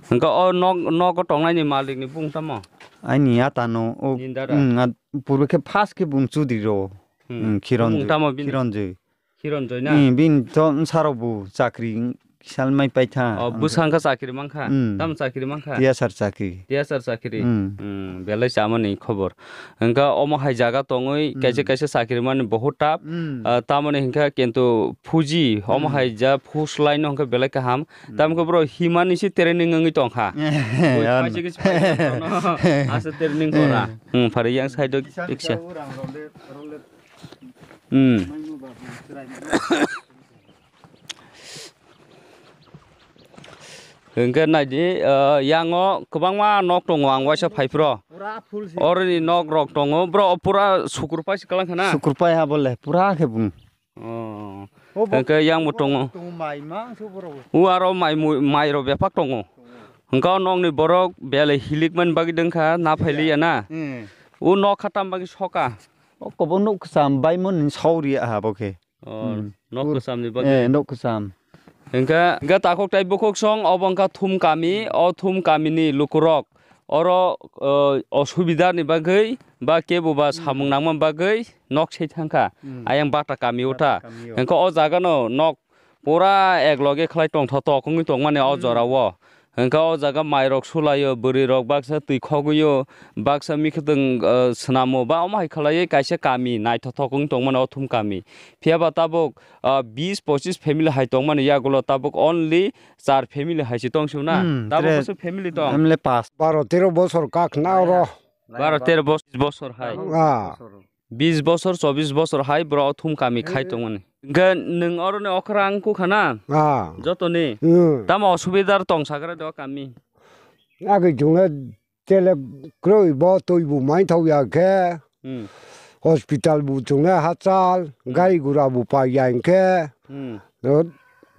Hingke o nok, nogo tongnai ni malik ni bung tamo? Aini ata no, o, Nini dada? Hmm, puru khe first khe bung chudri ro. Hmm. Hmm, Khiron bung tamo bini? Khiron jui. Khiron joi na? Hmm, bini to bwsarok bo chakri kisa mai paitha. Oh, bwsa wngkha chakri mankha? Hmm. Tamo chakri mankha? T S R chakri. T S R chakri? Hmm. Hmm, belai chamani khobor. Hingkha omo hai jaga tongwi kaisa kaisa chakri mani bohut tough. Hmm. Ah, tamoni hingkha kintu phuji, omo hai ja phus laino hingkha belai kaham. Hmm. Tamokhe bro himani se training wngwi tongkha. Oi, ano. Phaisik se phaisik tono. Asa training kora. Hmm, phari yang side o kisa kisa. Hmm. Hingke naidi, ah, yango kwbangma nok tongo, ang waisa phaiphro. Pura full se. Oroni nok rok tongo, bro, pura sukur pai se kalang khana? Sukur pai ha bole, pura khe bung. Oh. O bo-, hingke yang bo tongo. Tongo mai ma, so borok. U aro mai mu-, mai rok bephak tongo. Hingke o nokni borok belai hilik mani bagwi dengkha, na phailiya na. Hmm. U nok kha tam bagwi soka. O kobo nuk kwcham bai mon sauri aha bo khe. Oh, hmm. Nok kwcham ni bagwi. Eh, nok kwcham. Hingke, hingke takhuk tai bukhuk song, obo wngkha Thum kami, o Thum kami ni lukurok. Oro, eh, osubida ni bagwi, ba kebo ba samung nangma bagwi, nok se thangkha. Hmm. Ayang bata kami o ta. Bata kami o. Hingke o jaga no nok pura ek loge khlai tongtho tok wngwi tongmani o jora o. Hingke o jaga mairok sulaio, bwrwirok baksa twi khogwio, baksa mikhwtwng, eh, swnamo, ba omo hai khlaiwi kaisa kami naithothok wng tongmani o Thum kami. Phiya ba tabuk, ah, bis pochis family hai tongmani yagulo tabuk only char family hai se tong sio na. Hmm, tabuk tre-, bwswk family tong? Family pas. Baro tero bosor kak na oro. Baro tero bos-, bosor hai. Ah. Bis bosor, chobis bosor hai bro o Thum kami khai tongmani. Hingke nwng oroni okra wng kukha na? Ah. Jotoni? Hmm. Tamo osubida tong sagra de o kami? Agi chwngno tele kroi bo twi bo maithok ya khe. Hmm. Hospital bo chwngno hachal, hmm, gari gura bo pai ya hingkhe. Hmm.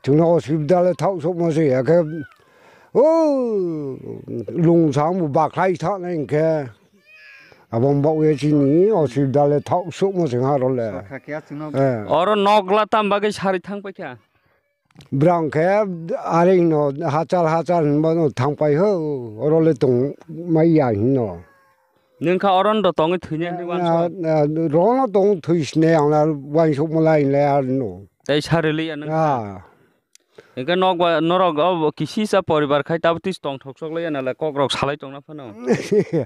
Chwngno osubida le thok sokma se ya khe, o lungsang bo bakhai thaknai hingkhe, abo wng bak ye chini osubida le thok sokma se ha role. Sakha khe chwngno. Eh. Oro nokla tam bagwi sari thang paikha? Brang khe are hino hachal hachal hinba no thang pai ho, oro le tong mai ya hino. Nwng kha oro no tongwi thwini hinwi uansuk? Ah, ah, rono tong thwi sine ang la uansuk malai le ar no. Tei sari liya nwng? Ah. Hingke nok ba, norok o kisisa poribar khai tabuk tis tongthok sok lai ya nalai kok rok salai tongna phano.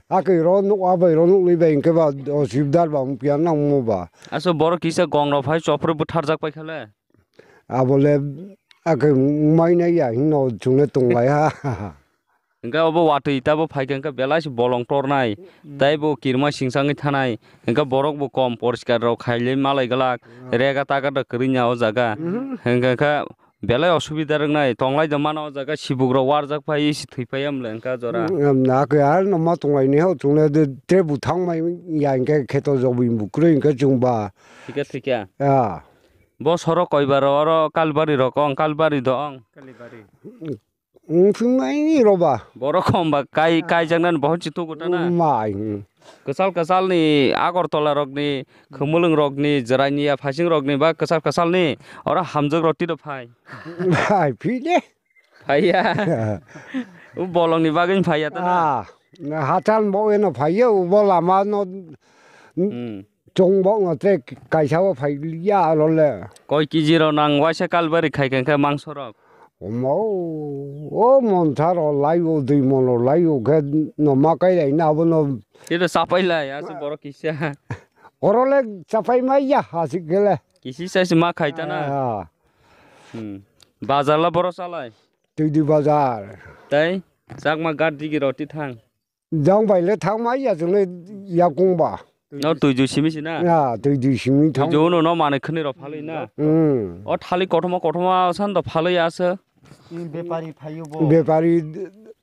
Akhe ro nuk abai ro nuk libai hingke ba osibdar ba wng piya nang mo ba. Aso borok kisa gong rok phai chopro butharjak pai khale. Abole akhe wngmai nai ya hino chwngno tonglai ha. Hingke obo watwi tabo phaikha hingke belai se bolong tornai, mm, tei bo kirima singsangwi thanai, hingke borok bo kom poriskar rok khailai malai glak, mm, rega taga da kwrwngya o jaga, mm, hingke khe belai osubida rwngnai, tonglai da mano o jaga, sibuk rok warjak phai se thwi phai ya mle hingke jora. Mm, na khe ar no ma tonglai ni ho chwngno de tre bu thang mai ya hingke kheto jogwi bu kwrwi hingke chwng ba. Thikya thikya. Ya. Bo sorok koibar oro Kalbari rok ong, Kalbari do ong. Kalibari. Wngphimani roba. Borok khomba kai, kaijaknani bohot chitugo tana. Mai, hmm. Kwchal kwchalni Agartala rokni, Khumulwng rokni, Jirania phaising rokni ba kwchal kwchalni oro hamjak rok tino phai. Phai, phide. Phaiya. U bolongni bagwi phaiya tana. Ah, hachal bo eno phaiya, u bo lama no Hmm. Chwng bo no tei kaisa o phai ya aro le. Koi kg rok nang waisa kalbari khai khe mangso rok? Omo, o montharo lai o, dui mono lai o khe no ma kai lai na abono. Kito chapai lai, aswk borok kisa. Oro le chapai mai ya, aswk khe le. Kisi sai se ma khai ta na. Ah. Hmm. Bazar la boro chalai. Twi di bazar. Tai, chakma gar digi roti thang. Jang bai le thang mai ya, chwng le yakung ba. No twi ju simi sina? Ya, twi ju simi thang. Twi ju no, no mane khni rok phalwi na? Hmm. O thali kothoma, kothoma san do phalwi asa. Bepari phayo bo. Bepari,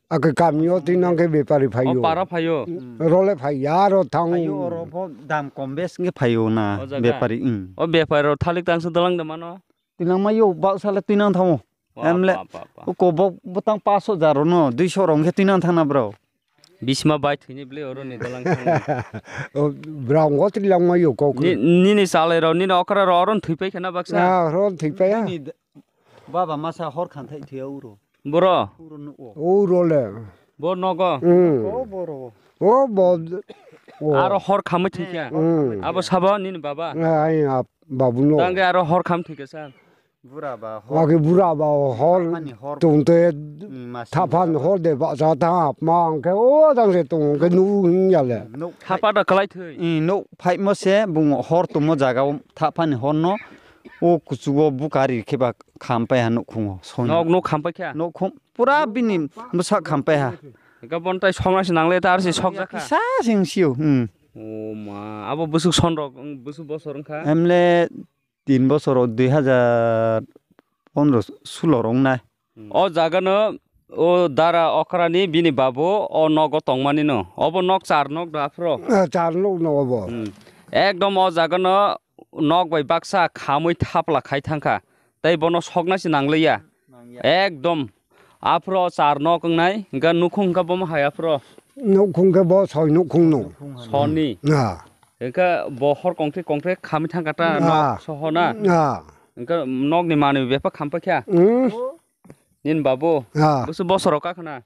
ake kami o twi nang khe bepari phayo. O para phayo? Hmm. Role phai ya, ro thang. Phayo, oro bo dam kom bes nge phayo na, o jaga? Bepari, hmm. O bepari rok thalik tang sa dalang de mano? Tinang ma yo, bak sale tinang thango. Wa, emle, wa, wa, wa. Uko bo, botang paso jaro no, duiso rong khe tinang thangna bro. Bisma bai thwini bwle oro ni dalang thangna. O, bro, ngo tri lang ma yo kok. Ni, nini salai rok, nini okra rok, oro thwi pai khana baksa. Ah, oro thwi pai ya. Nini d-, baba masa hor khan thai thwi uro. Boro? Uro no o. Uro le. Bo nogo? Mm. O boro. O bo, o. Aro hor khamwi thwi kha? Mm. Abo sabo nini baba? Ai, a, babu no. Tangke aro hor kham thwi kha sa? Bura ba hor. Ake bura ba hor. Thapani hor. Tungte mm, masing thapani bura ba. Hor de ba sa ta ma ang khe o dang se tung ke nu hin ya le. Mm, no. Thapa da kalai thwi. Mm, no, phai mo se bung hor tumo jaga o thapani hor no. O kuchugo bukari khe ba kham pai ha nukhungo. Soni. Nok, nok kham pai kha? Nok khum pura bini bwsa kham pai ha. Ga bon tai songna se nangle tar se sok jakha. Kisa sing siu. Hmm. O ma, abo bwswk son rok, bwswk bosor wngkha? Emle tin bosor o dui hajar pondro sulo rok wngnai. O jaga no o dara okrani bini babu o nogo tongmani no. Obo nok char nok da aphro. Eh, char nok no obo. Hmm. Ekdom o jaga no nok bai baksa khamwi thapla khai thangkha. Tei bono sokna se nangliya. Nangya. Ekdom. Aphro char nok wngnai, hwnkhe nukhung hwnkhe bomo hai aphro. Nukhung khe bo soi nukhung no. Nukhung hai. Soni. Na. Hwnkhe bo hor kongthek kongthek khamwi thangkha ta na. Nok soho na. Na. Hwnkhe nokni manwi bepha khampaikha. Hmm. Nini babu. Na. Busu bosoro kakhna.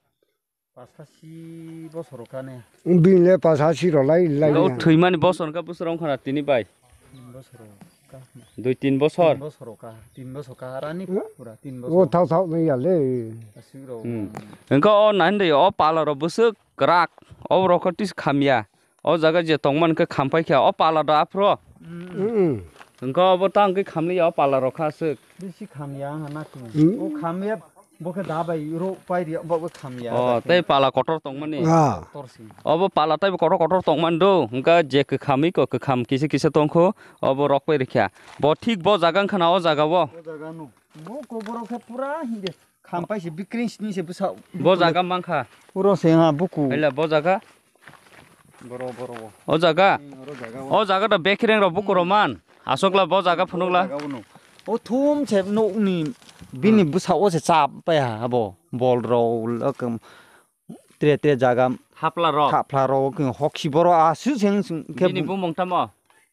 Pasasi bosor kane. Bini le pasasi rw lai lai. Bo thwimani bosor wngkha bosor wngkha na tini bai. Tin bosor ka. Dui tin bosor. Tin bosor ka. Tin bosor ka arani pura tin bosor. O thau thau nai ya le. Asuk rw. Hmm. Wngkha o nai de o pala rw bwswk kwrak. O rw khe tis khamya. O jaga je tongmani khe khampai kha o pala da aphro. Hmm. Wngkha obo tang khe khamliya o pala rw kha aswk. Bisi khamya wngkha na khe. Hmm. O khamya. Bo khe da bai ro pai ri, bo khe khamya. Oh, tei pala kotor tongmani. Ah. Kotor si. Obo pala tei kotor kotor tongmani do. Hwnkha je kwkhamwi ko kwkham kisa kisa tongkho, obo rok pai rikha. Bo thik bo jaga wngkha na o jaga o. O jaga no. Bo ko borok khe pura hindi. Khampai se bikring sini se bwsa. Bo jaga mankha. Puro se ha buku. Haila bo jaga. Boro, boro, bo. O jaga? Hmm, oro jaga, o. O jaga da bekereng rok buku rok man. Asokla bo jaga phunukla. Jaga, o, no. O thum se nokni bini bwsa o se chap pai ha abo. Bol rok, tre, tre jaga. Thapla rok. Thapla rok, hoksi boro asu seng seng khe. Bini bumung tamo?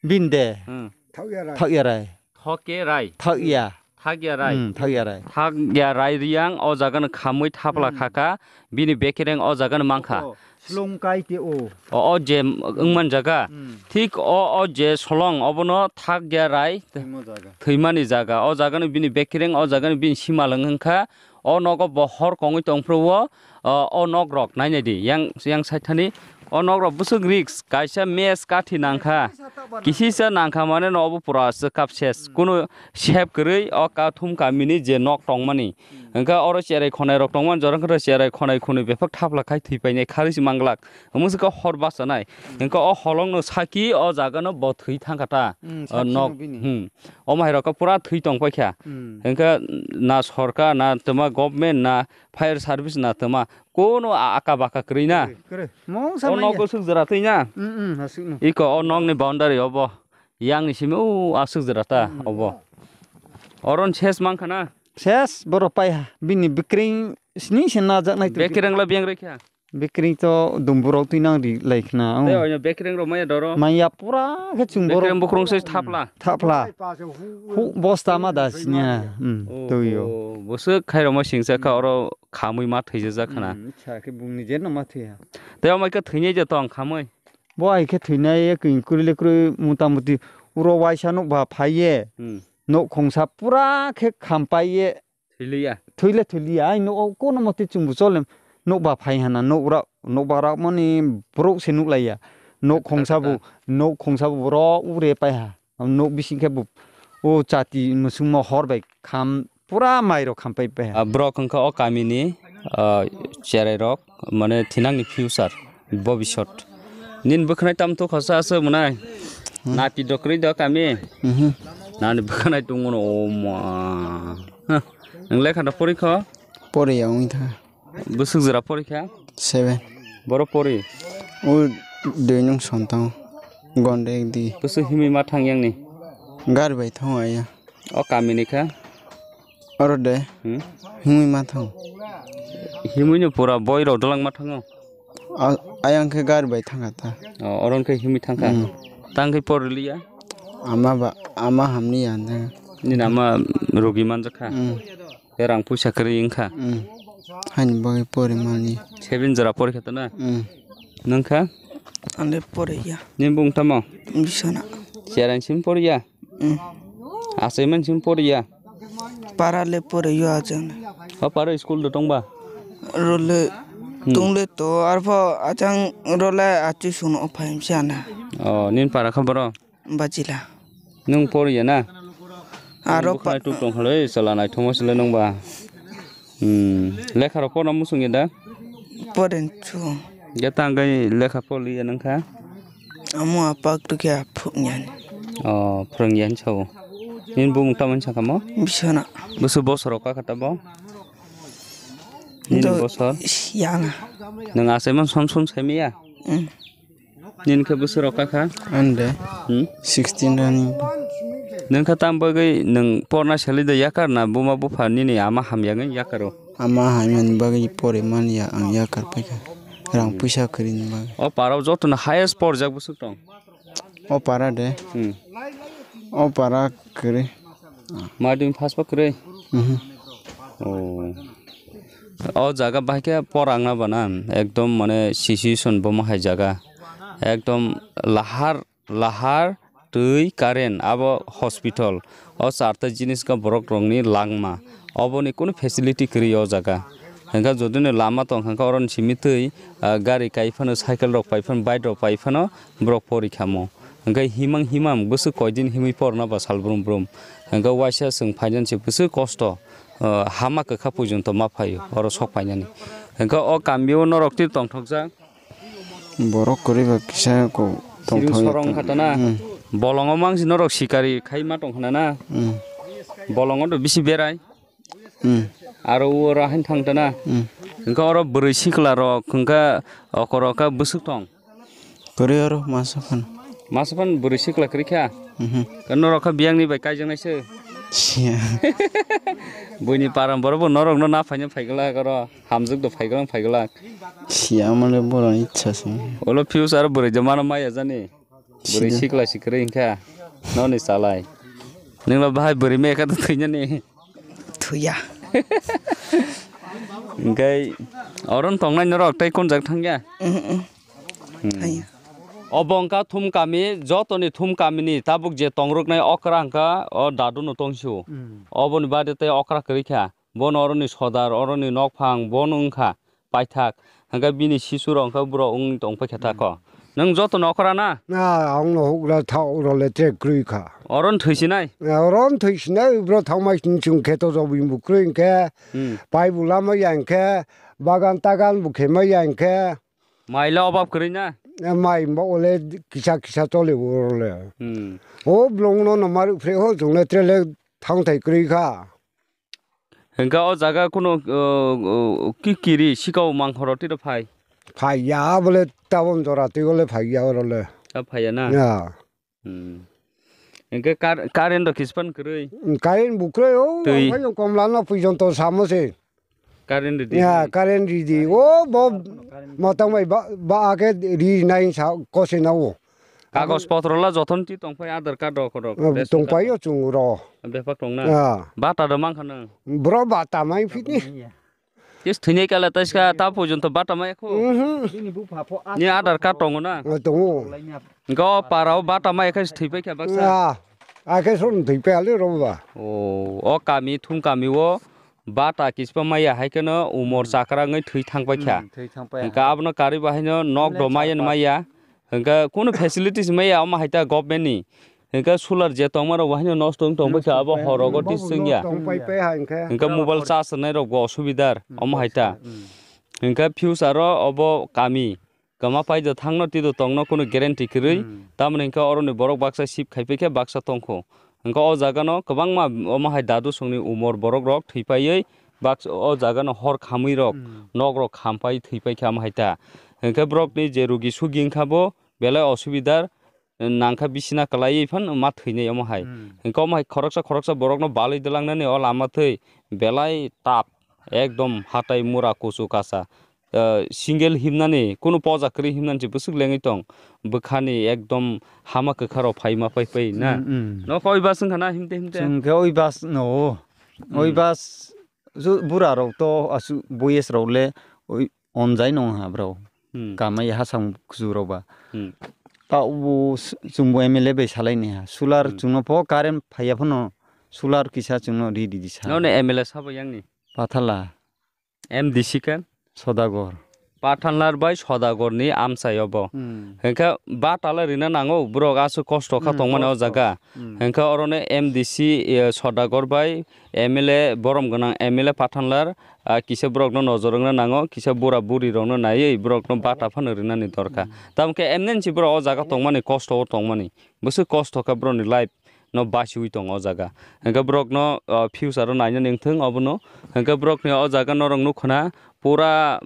Bin de. Hmm. Thak ya rai. Thak ya rai. Thak ya rai. Thak ya rai. Hmm, thak ya rai. Thak ya rai riyang o jaga no khamwi thapla khaka, bini bekereng o jaga no mankha. O, slong kai te o. O, o je wngman jaga. Hmm. Thik o, o je solong obono thak ya rai. Thwimo jaga. Thwimani jaga. O jaga no bini bekereng o jaga no bini simalwng wngkha. O nogo bo hor kongwi tongphuru o, o, o nok rok nainai di, yang, yang side thani o nok rok bwswk risk, kaisa mech kathi nangkha, kisisa nangkha mane no obo pura swkap ses, kunu sep kwrwi o kathum kamini je nok tongmani, hwnkhe oro cherai khonai rok tongmani, jorong khe cherai khonai khunui bebak thapla khai thwi painai kharwi se manglak, omo se khe hor bachanai, hwnkhe o holong no saki o jaga no bo thwi thangkha ta, o nok, hmm, omo hai rok khe pura thwi tong paikha, hwnkhe na sorkar na twma government na fire service na twma kono a-, aka baka kwrwi na. Kwrwi, kwrwi. Mungsa o manya. Nogo swk jora twi na. Mm, mm, aswk no. Iko o nokni boundary obo. Yang ni simi o aswk jora ta obo. Oron ses mankha na. Ses borok pai ha. Bini bikring Sini se najak nai twi. Bekereng la beng rekha. Bekereng to dumburok twi nang ri lai khna. Tei oino bekereng rok maya doro. Maya pura khe chung borok. Bekereng bukrung se thapla. Thapla. Hu bosta ma da sini ha. Hmm, twi yo. Oh, bwswk khairok ma singsa kha oro khamwi ma thwijajak khna. Hmm, sa khe bungni je no ma thwi ha. Tei omai khe thwinai je tong khamwi. Bo ai khe thwinai ye kwing kwrwi le kwrwi mota moti uro waisa nuk ba phai ye. Hmm. Nok khongsa pura khe khampai ye. Thwiliya. Thwile thwiliya. Ai nok o kono moti chwngbo chole nok ba phai hana nok ra nok ba ra mani borok se nuk laiya. Nok khongsa bo nok khongsa bo borok ure pai ha. Nok bising khe bo o chati musungma hor bai kham pura mai rok kham pai pai ha. Ah, borok wngkha o kamini, ah, cherai rok. Mane thinangni future, bobisot. Nini bwkhanai tam to khasa aswk mwnai? Hmm. Napi dokrwi do kami? Mhm. Nani bwkhanai tongmano o ma. Huh. Nwng lekha da porikho? Poriya wngwi thang. Bwswk jora porikha? Seven. Boro pori? O dui nung sontang. Gonda ek di. Bwswk himwi ma thang yangni? Gari bai thang aya. O kamini kha? Oro de. Hmm? Himwi ma thang. Himwi no pura boi rok dalang ma thango. A-, ayang khe gari bai thangkha ta. O, oron khe himwi thangkha. Hmm. Tang khe por liya. Ama ba, ama hamni ya nda. Nini ama rogi manjakha. Hmm. Tei rang puisa kwrwi wngkha. Hmm. Haini bagwi pori mani. Seven jora porikha to na? Hmm. Nungkha? Ande poriya. Nini bung tamo? Bisana. Cherang sim poriya? Hmm. Asaiman sim poriya? Para le poriyo ajang. O para school do tongba? Role Hmm. Tongle to arpho ajang role achi suno ophaim siana. O, nin para kha boro? Bajila. Nung poriya na? Aro Nung bukhai pa- tuk tong khaloi, sala naithokma sile nungba. Hmm. Lekha rok porna musung ya da? Poren chu. Ya tangkai lekha porliya nungkha? Amo apak tu kya phuknyan. O, phwrwngya hinwi sao. Nini bumung tamo hinwi sakha mo? Bisana. Bwswk bosor rok kakha tabo? Nini Do- bosor? Yana. Nwng achaimano son son saimaya? Mm. Nini khe bwswk rok kakha? Ande. Hmm? Sixteen running. Nwng khe tam bagwi nwng porna selai da yakar na buma bupha nini ama hamya wngwi yakaro? Ama hamyani bagwi pori manya ang yakar paikha. Rang puisa kwrwini bagwi. O parao jotono highest porjak bwswk tong? O para de. Hmm. O para kwrwi. Madhyamik pass ba kwrwi? Mhm. Oh. O jaga bahai khe porangna bana ekdom mane situation bomo hai jaga. Ekdom lahar, lahar, twi, current, abo hospital. O charta jinis khe borok rokni langma. Oboni kunu facility kwrwi o jaga. Hwnkhe jodino lama tong kha khe oroni simi twi, ah, gari kai phano, cycle rok pai phano, bike rok pai phano, borok pori khamo. Hwnkhe himang himang bwswk koi din himwi porna ba sal brum brum. Hwnkhe waisa chwng phainani se bwswk kosto, ah, hama kwkha puijonto ma phaio, oro sok phainani. Hwnkhe o kamio norok twi tongthokjak. Borok kwrwi ba kisa ko Siring tongthok sorong ya. Kha to na. Hmm. Bolongo mangsi norok sikari khai ma tong khna na. Hmm. Bolongo to bisi berai. Hmm. Aro oro hain thang ta na. Hmm. Hwnkhe oro bwrwi sikla rok hwnkhe okoro khe bwswk tong. Kwrwi oro masa phan. Masa phan bwrwi sikla kwrwi kha. Mhm. Norok khe biyang ni bai kaijak nai se. Siya. Buini param borok bo norok no na phaina phai glak oro. Hamjwk do phai glak phai glak. Siya male borok ni ichha se. Olo fuse aro bwrwi de mano maya jani. Bwrwi sikla sikwrwi hwnkha. Noni salai. Nwngla bahai bwrwi mekha to thwinani. Thuya. Hwnkhe oron tongnai norok tei konjak thangya? Mm, mm. Hmm. Thangya. Obo hwnkha thum kami, jotoni thum kamini tabuk je tongrwknai okra hwnkha o daduno tongsio. Hmm. Oboni bade tei okra kwrwi kha. Bono oroni sodar, oroni nokphang, bono wngkha paithak. Hwnkhe bini sisurok hwnkhe borok wngwi tongpai kha tako. Nwng joto nokora na? Na, ang no hukra thao role tre krwi kha. Oron thwisinai? Na, oron thwisinai, bro thangmai sini chwng khe to job imbu krwi hwnkhe, hmm, pai bu lama ya hwnkhe, bagan tagan bu khema ya hwnkhe. Mai le obab kwrwi na? Na, mai bo ole kisa kisa chole bo role. Hmm. O blong no no mar phre ho chwng le tre le thang thai krwi kha. Hwnkhe o jaga kunu, uh, uh, ki kiri sikao mangkhoro tiro phai? Phai ya, bole tabon jora twi bole phai ya oro le. A phai ya na? Ya. Hmm. Hwnkhe kar-, current rok kispan kwrwi? Hmm, current bo kwrwi o, twi. Ang phai komla no puijon to samo se. Current ridi. Ya, current ridi. O bo motang bai ba, ba ake ri nai sa kose na o. Kagoj potro la jothon ti tongpai, Aadhaar card rok rok, ration card. Tongpai o chwng ro. Bepar tong na. Ya. Bata do mang khana. Bro bata mai phit ni. Tis thwinai kala taska ta porjonto bata mai kho. Mhm. Ni Aadhaar card tongo na? Tongo. Go parao bata mai khe thwipai kha baksa. Ah, akhe son thwipai ali roba. O, o kami thum kami o bata kispa maya hai kheno umor chakra wngwi thwi thangpai kha. Hmm, thwi thangpai. Hwnkhe abono karwi bahaino nok do maya maya. Hwnkhe kunu facilities maya omo hai ta government ni. Hwnkhe solar je tongma rok bahaino nosto wng tongpai kha abo horogo tisingya. Hwnkhe mobile charge rwnai rok bo osubidar omo hai ta. Hwnkhe future o obo kami kwma paida thangno twido tongno kunu guarantee kwrwi. Hmm. Tamoni hwnkhe oroni borok baksa sip khaipai khe baksa tongkho. Hwnkhe o jagano kwbangma omo hai dadu songni umor borok rok thwipaiwi baksa o jagano hor khamwi rok nok rok khampai thwipai khe omo hai ta. Hwnkhe borokni je rugi sugi wngkha bo belai osubidar nangkha bisina kwlaiwi phano ma thwinai omo hai. Hmm. Hwnkhe omo hai khoroksa khoroksa borokno balwi dwlangnani o lama thwi belai tough, ekdom hatai mura kuchu kacha. Ah, single himnani, kunu poja kwrwi himnani se bwswk lengwi tong. Bwkhani ekdom hama kwkha rok phaima pai pai na. Hmm, hmm. No koi bus wngkha na himte himte? Chwng khe oi bus no. Hmm. Oi bus ju-, bura rok to asu boyes rok le oi onjai nong ha bro. Hmm. Kamai hasang kuchu rok ba. Hmm. Ta ubu s-, chwngbo M L A bai salai ni ha. Solar chwngno pho current phaiya phano solar kisa chwngno ri di di sa. Noni M L A sabo yang ni? Pathala. M D C khe? Sodagor. Pathanlar bai Sodagor ni amchai obo. Hmm. Hwnkhe ba tala rina nango borok aswk kosto kha tongmani o jaga. Hmm. Hwnkhe oro no M D C, eh, Sodagor bai M L A borom gwnang M L A Pathanlar, ah, kisa borok no nojor wngna nango, kisa bura buri rok no naiwi borok no bata phano rinani dorkar. Hmm. Tamokhe M N C borok o jaga tongmani kosto o tongmani. Bwswk kosto kha borok ni life no basiwi tongo o jaga. Hwnkhe borokno, ah, future o nainani wngthung obono. Hwnkhe borokni o jaga norok nukho na pura,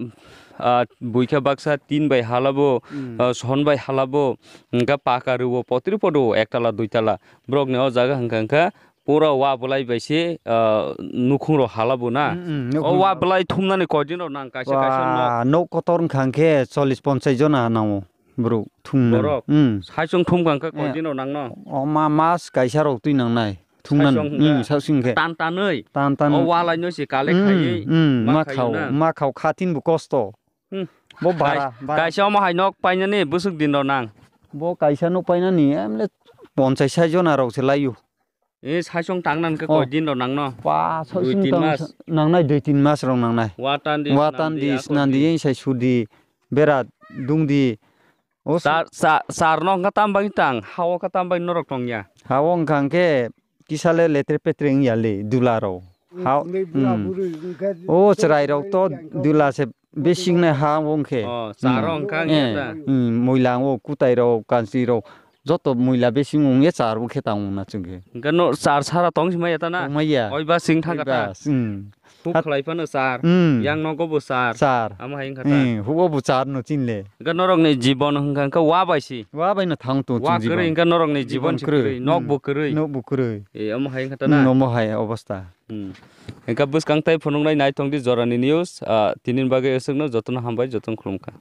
ah, buikha baksa tin bai halabo, ah, son bai halabo, hwnkhe paka rwo potri podo ektala duitala. Borokni o jaga hwnkha hwnkhe pura wa bwlai bai se, ah, nukhung rok halabo na. Mm, mm, o nukhung wa rok. Bwlai thumnani koidin rok nang kaisa kaisa nok. Wa, nok kotor wngkha hwnkhe chollish ponchais jona nango. Borok thumna. Borok? Hmm. Saichung thum kang khe koidin rok nangno? O ma-, mas kaisa rok twi nangnai. Thumna. Saichung hwnkhe? Hmm, saichung khe. Tan tanwi? Tan tan. O walai no se collect khaiwi. Hmm, hmm, ma ma khaio khao, na? Ma khao khatin bo kosto. Hmm. Bo bara, bara. Kaisa omo hai nok painani bwswk din rok nang? Bo kaisa nok painani emle ponchais sai jona rok se laio. E, saichung tang nang khe koi din rok nangno? Pa, dui, saichung tin tang mas. Nangnai dui tin mas rok nangnai. Watan di, watan di, snandi, snandi, yang sai sudi, bera dungdi. O sa-, sa-, sar no wngkha tam bai tang, hao wngkha tam bai norok tongya. Hao wngkha hwnkhe kisale letre petre wngya le dula rok. Hao, hmm. O chwrai rok to dula se besing nai ha wngkhe. O, sar wngkha wngya ta. Hmm, moila o kutai rok, kansi rok. Joto muila besing wngya char bo khe tang wngna chwngkhe. Hwnkhe no char sara tong si maya ta na? Tong maya. Oi ba sing thangkha ta? Oi ba, hmm. Huk khlai phano char, hmm. Yang nogo bo char. Char. Amo hai wngkha ta? Hmm, hugo bo char no chinle. Hwnkhe norok ni jibon hwnkha hwnkhe wa bai si? Wa bai no thang tong. Wa chwng kwrwi jibon. Hwnkhe norok ni jibon si kwrwi, hmm. Nok bo kwrwi. Nok bo kwrwi. E, amo hai wngkha ta na? Hmm, omo hai obostha. Hmm. Hwnkhe bwskang tai phunuknai naithok di jorani news, ah, tini bagwi aswkno jotono hambai, jotono khulumkha.